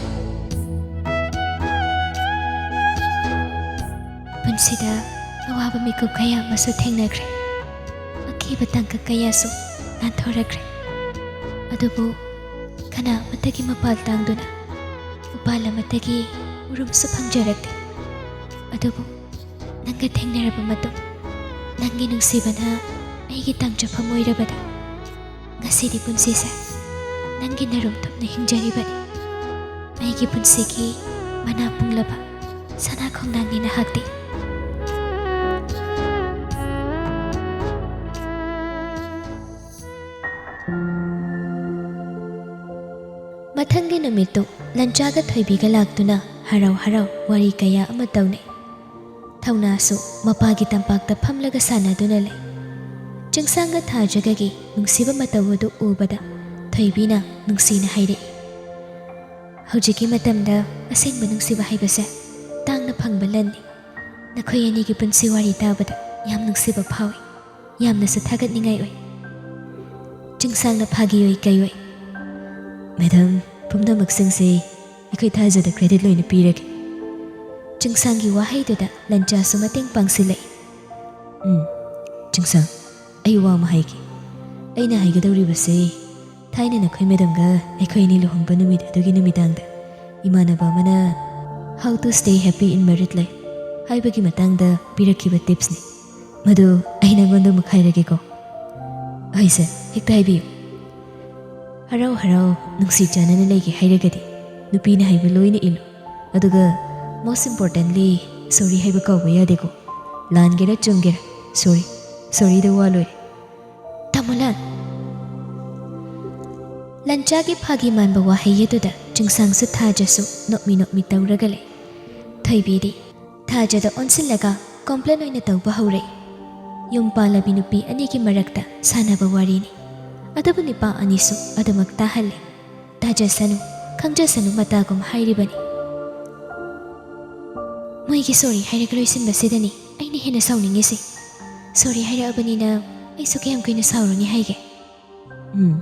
ꯄꯨꯟꯁꯤꯗ ꯑꯋꯥꯕ ꯃꯤꯀꯨꯞ ꯀꯌꯥ ꯑꯃꯁꯨ ꯊꯦꯡꯅꯈ꯭ꯔꯦ, ꯑꯀꯤꯕ ꯇꯥꯡꯀꯛ ꯀꯌꯥꯁꯨ ꯅꯥꯟꯊꯣꯔꯛꯈ꯭ꯔꯦ꯫ ꯑꯗꯨꯕꯨ ꯀꯅꯥ ꯑꯃꯠꯇꯒꯤ ꯃꯄꯥꯜ ꯇꯥꯡꯗꯨꯅ ꯎꯄꯥꯜ ꯑꯃꯠꯇꯒꯤ ꯎꯔꯨꯝꯁꯨ ꯐꯪꯖꯔꯛꯇꯦ꯫ ꯑꯗꯨꯕꯨ ꯅꯪꯒ ꯊꯦꯡꯅꯔꯕ ꯃꯇꯨꯡ, ꯅꯪꯒꯤ ꯅꯨꯡꯁꯤꯕꯅ ꯑꯩꯒꯤ ꯇꯥꯡꯖꯐꯝ ꯑꯣꯏꯔꯕꯗ, ꯉꯁꯤꯗꯤ ꯄꯨꯟꯁꯤꯁꯦ ꯅꯪꯒꯤ ꯅꯔꯨꯝ ꯊꯨꯞꯅ ꯍꯤꯡꯖꯔꯤꯕꯅꯤ꯫ ꯑꯩꯒꯤ ꯄꯨꯟꯁꯤꯒꯤ ꯃꯅꯥ ꯄꯨꯡꯂꯕ ꯁꯅꯥ ꯈꯣꯡꯅꯥꯡꯅꯤ ꯅꯍꯥꯛꯇꯤ꯫ ꯃꯊꯪꯒꯤ ꯅꯨꯃꯤꯠꯇꯨ ꯂꯟꯆꯥꯒ ꯊꯣꯏꯕꯤꯒ ꯂꯥꯛꯇꯨꯅ ꯍꯔꯥꯎ ꯍꯔꯥꯎ ꯋꯥꯔꯤ ꯀꯌꯥ ꯑꯃ ꯇꯧꯅꯩ꯫ ꯊꯧꯅꯥꯁꯨ ꯃꯄꯥꯒꯤ ꯇꯝꯄꯥꯛꯇ ꯐꯝꯂꯒ ꯁꯥꯟꯅꯗꯨꯅ ꯂꯩ꯫ ꯆꯤꯡꯁꯥꯡꯒ ꯊꯥꯖꯒꯒꯤ ꯅꯨꯡꯁꯤꯕ ꯃꯇꯧ ꯑꯗꯨ ꯎꯕꯗ ꯊꯣꯏꯕꯤꯅ ꯅꯨꯡꯁꯤꯅ ꯍꯥꯏꯔꯛꯏ, "ꯍꯧꯖꯤꯛꯀꯤ ꯃꯇꯝꯗ ꯑꯁꯦꯡꯕ ꯅꯨꯡꯁꯤꯕ ꯍꯥꯏꯕꯁꯦ ꯇꯥꯡꯅ ꯐꯪꯕ ꯂꯟꯅꯤ꯫ ꯅꯈꯣꯏ ꯑꯅꯤꯒꯤ ꯄꯨꯟꯁꯤ ꯋꯥꯔꯤ ꯇꯥꯕꯗ ꯌꯥꯝ ꯅꯨꯡꯁꯤꯕ ꯐꯥꯎꯏ꯫ ꯌꯥꯝꯅꯁꯨ ꯊꯥꯒꯠꯅꯤꯡꯉꯥꯏ ꯑꯣꯏ꯫" ꯆꯤꯡꯁꯥꯡꯅ ꯐꯥꯒꯤ ꯑꯣꯏ ꯀꯩ ꯑꯣꯏ, "ꯃꯦꯗꯝ, ꯄꯨꯝꯅꯃꯛꯁꯤꯡꯁꯦ ꯑꯩꯈꯣꯏ ꯊꯥꯖꯗ ꯀ꯭ꯔꯦꯗꯤꯠ ꯂꯣꯏꯅ ꯄꯤꯔꯒꯦ꯫" ꯆꯤꯡꯁꯥꯡꯒꯤ ꯋꯥꯍꯩꯗꯨꯗ ꯂꯟꯆꯥꯁꯨ ꯃꯇꯦꯡ ꯄꯥꯡꯁꯤꯜꯂꯛꯏ꯫ "ꯎꯝ, ꯆꯤꯡꯁꯥꯡ, ꯑꯩ ꯋꯥ ꯑꯃ ꯍꯥꯏꯒꯦ꯫ ꯑꯩꯅ ꯍꯥꯏꯒꯗꯧꯔꯤꯕꯁꯦ, ꯊꯥꯏꯅ ꯅꯈꯣꯏ ꯃꯦꯗꯝꯒ ꯑꯩꯈꯣꯏ ꯑꯅꯤ ꯂꯨꯍꯣꯡꯕ ꯅꯨꯃꯤꯠ ꯑꯗꯨꯒꯤ ꯅꯨꯃꯤꯗꯥꯡꯗ ꯏꯃꯥꯟꯅꯕ ꯑꯃꯅ How to Stay Happy in Married Life ꯍꯥꯏꯕꯒꯤ ꯃꯇꯥꯡꯗ ꯄꯤꯔꯛꯈꯤꯕ ꯇꯤꯞꯁꯅꯤ꯫ ꯃꯗꯨ ꯑꯩ ꯅꯉꯣꯟꯗ ꯑꯃꯨꯛ ꯍꯥꯏꯔꯒꯦꯀꯣ꯫" "ꯍꯣꯏ ꯁꯔ, ꯍꯦꯛꯇ ꯍꯥꯏꯕꯤꯌꯨ꯫" "ꯍꯔꯥꯎ ꯍꯔꯥꯎ ꯅꯨꯡꯁꯤ ꯆꯥꯟꯅꯅ ꯂꯩꯒꯦ ꯍꯥꯏꯔꯒꯗꯤ ꯅꯨꯄꯤꯅ ꯍꯥꯏꯕ ꯂꯣꯏꯅ ꯏꯜꯂꯨ꯫ ꯑꯗꯨꯒ most importantly, sorry ꯍꯥꯏꯕ ꯀꯥꯎꯕ ꯌꯥꯗꯦꯀꯣ꯫ ꯂꯥꯟꯒꯦꯔꯥ ꯆꯨꯝꯒꯦꯔꯥ, sorry, sorryꯗ ꯋꯥ ꯂꯣꯏꯔꯦ꯫" "ꯇꯥꯃꯣ ꯂꯥꯟ!" ꯂꯟꯆꯥꯒꯤ ꯐꯥꯒꯤ ꯃꯥꯟꯕ ꯋꯥꯍꯩ ꯑꯗꯨꯗ ꯆꯤꯡꯁꯥꯡꯁꯨ ꯊꯥꯖꯁꯨ ꯅꯣꯛꯃꯤ ꯅꯣꯛꯃꯤ ꯇꯧꯔꯒ ꯂꯩ꯫ ꯊꯣꯏꯕꯤꯗꯤ ꯊꯥꯖꯗ ꯑꯣꯟꯁꯤꯜꯂꯒ ꯀꯣꯝꯄ꯭ꯂꯦꯟ ꯑꯣꯏꯅ ꯇꯧꯕ ꯍꯧꯔꯛꯏ꯫ ꯌꯨꯝ ꯄꯥꯜꯂꯕꯤ ꯅꯨꯄꯤ ꯑꯅꯤꯒꯤ ꯃꯔꯛꯇ ꯁꯥꯟꯅꯕ ꯋꯥꯔꯤꯅꯤ꯫ ꯑꯗꯨꯕꯨ ꯅꯨꯄꯥ ꯑꯅꯤꯁꯨ ꯑꯗꯨꯃꯛ ꯇꯥꯍꯜꯂꯤ꯫ "ꯇꯥꯖꯁꯅꯨ, ꯈꯪꯖꯁꯅꯨ" ꯃꯇꯥꯒꯨꯝ ꯍꯥꯏꯔꯤꯕꯅꯤ꯫ "ꯃꯣꯏꯒꯤ sorry ꯍꯥꯏꯔꯒ ꯂꯣꯏꯁꯤꯟꯕꯁꯤꯗꯅꯤ ꯑꯩꯅ ꯍꯦꯟꯅ ꯁꯥꯎꯅꯤꯡꯉꯤꯁꯦ꯫ Sorry ꯍꯥꯏꯔꯛꯑꯕꯅꯤꯅ ꯑꯩꯁꯨ ꯀꯌꯥꯝ ꯀꯨꯏꯅ ꯁꯥꯎꯔꯨꯅꯤ ꯍꯥꯏꯒꯦ?" "ꯎꯝ,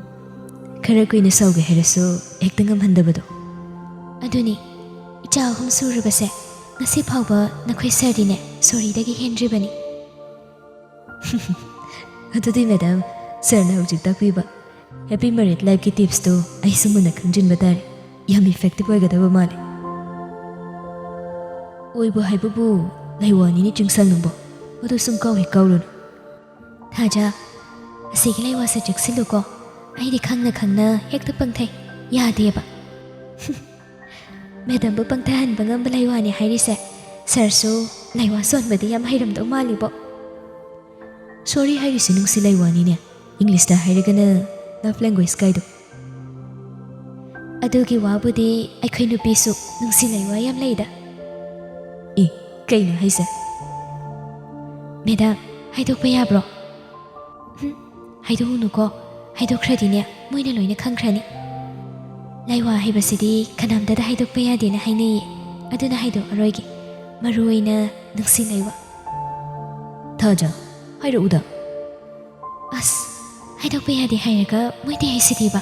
ꯈꯔ ꯀꯨꯏꯅ ꯁꯥꯎꯒꯦ ꯍꯥꯏꯔꯁꯨ ꯍꯦꯛꯇ ꯉꯝꯍꯟꯗꯕꯗꯣ꯫" "ꯑꯗꯨꯅꯤ, ꯏꯆꯥ ꯑꯍꯨꯝ ꯁꯨꯔꯕꯁꯦ ꯉꯁꯤ ꯐꯥꯎꯕ ꯅꯈꯣꯏ ꯁꯔꯗꯤꯅꯦ sorryꯗꯒꯤ ꯍꯦꯟꯗ꯭ꯔꯤꯕꯅꯤ꯫" "ꯑꯗꯨꯗꯤ ꯃꯦꯗꯥꯝ, ꯁꯔꯅ ꯍꯧꯖꯤꯛ ꯇꯥꯛꯄꯤꯕ Happy Married Lifeꯀꯤ ꯇꯤꯞꯁꯇꯨ ꯑꯩꯁꯨ ꯃꯨꯟꯅ ꯈꯪꯖꯤꯟꯕ ꯇꯥꯔꯦ꯫ ꯌꯥꯝ effective ꯑꯣꯏꯒꯗꯕ ꯃꯥꯜꯂꯦ꯫" "ꯑꯣꯏꯕ ꯍꯥꯏꯕꯕꯨ ꯂꯩꯋꯥꯅꯤꯅꯦ ꯆꯤꯡꯁꯥꯡ ꯅꯪꯕꯣ, ꯃꯗꯨ ꯁꯨꯝ ꯀꯥꯎ ꯍꯦꯛ ꯀꯥꯎꯔꯨꯅꯨ꯫" "ꯊꯥꯖ, ꯑꯁꯤꯒꯤ ꯂꯩꯋꯥꯁꯦ ꯆꯦꯛꯁꯤꯜꯂꯨꯀꯣ꯫ ꯑꯩꯗꯤ ꯈꯪꯅ ꯈꯪꯅ ꯍꯦꯛꯇ ꯄꯪꯊꯩ꯫ ꯌꯥꯗꯦꯕ꯫" ꯃꯦꯗꯥꯝꯕꯨ ꯄꯪꯊꯍꯟꯕ ꯉꯝꯕ ꯂꯩꯋꯥꯅꯤ ꯍꯥꯏꯔꯤꯁꯦ꯫ ꯁꯥꯔꯁꯨ ꯂꯩꯋꯥ ꯁꯣꯟꯕꯗꯤ ꯌꯥꯝ ꯍꯩꯔꯝꯗꯧ ꯃꯥꯜꯂꯤꯕꯣ꯫ ꯁꯣꯔꯤ ꯍꯥꯏꯔꯤꯁꯤ ꯅꯨꯡꯁꯤ ꯂꯩꯋꯥꯅꯤꯅꯦ꯫ ꯏꯪꯂꯤꯁꯇ ꯍꯥꯏꯔꯒꯅ ꯂꯚ ꯂꯦꯡꯒ꯭ꯋꯦꯖ ꯀꯥꯏꯗꯣ꯫ ꯑꯗꯨꯒꯤ ꯋꯥꯕꯨꯗꯤ ꯑꯩꯈꯣꯏ ꯅꯨꯄꯤꯁꯨ ꯅꯨꯡꯁꯤ ꯂꯩꯋꯥ ꯌꯥꯝ ꯂꯩꯗ꯫ ꯑꯦ, ꯀꯩꯅꯣ ꯍꯥꯏꯁꯦ? ꯃꯦꯗꯥꯝ, ꯍꯥꯏꯗꯣꯛꯄ ꯌꯥꯕ꯭ꯔꯣ? ꯍꯨꯝ, ꯍꯥꯏꯗꯣꯛꯎꯅꯨꯀꯣ꯫ ꯍꯥꯏꯗꯣꯛꯈ꯭ꯔꯗꯤꯅꯦ, ꯃꯣꯏꯅ ꯂꯣꯏꯅ ꯈꯪꯈ꯭ꯔꯅꯤ꯫ ꯂꯩꯋꯥ ꯍꯥꯏꯕꯁꯤꯗꯤ ꯀꯅꯥꯝꯇꯗ ꯍꯥꯏꯗꯣꯛꯄ ꯌꯥꯗꯦꯅ ꯍꯥꯏꯅꯩꯌꯦ꯫ ꯑꯗꯨꯅ ꯍꯥꯏꯗꯣꯛꯑꯔꯣꯏꯒꯦ꯫ ꯃꯔꯨ ꯑꯣꯏꯅ ꯅꯨꯡꯁꯤ ꯂꯩꯋꯥ꯫ ꯊꯥꯖ, ꯍꯥꯏꯔꯛꯎꯗ꯫ ꯑꯁ, ꯍꯥꯏꯗꯣꯛꯄ ꯌꯥꯗꯦ ꯍꯥꯏꯔꯒ ꯃꯣꯏꯗꯤ ꯍꯥꯏꯁꯤꯗꯤꯕ꯫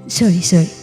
ꯁꯣꯔꯤ, ꯁꯣꯔꯤ꯫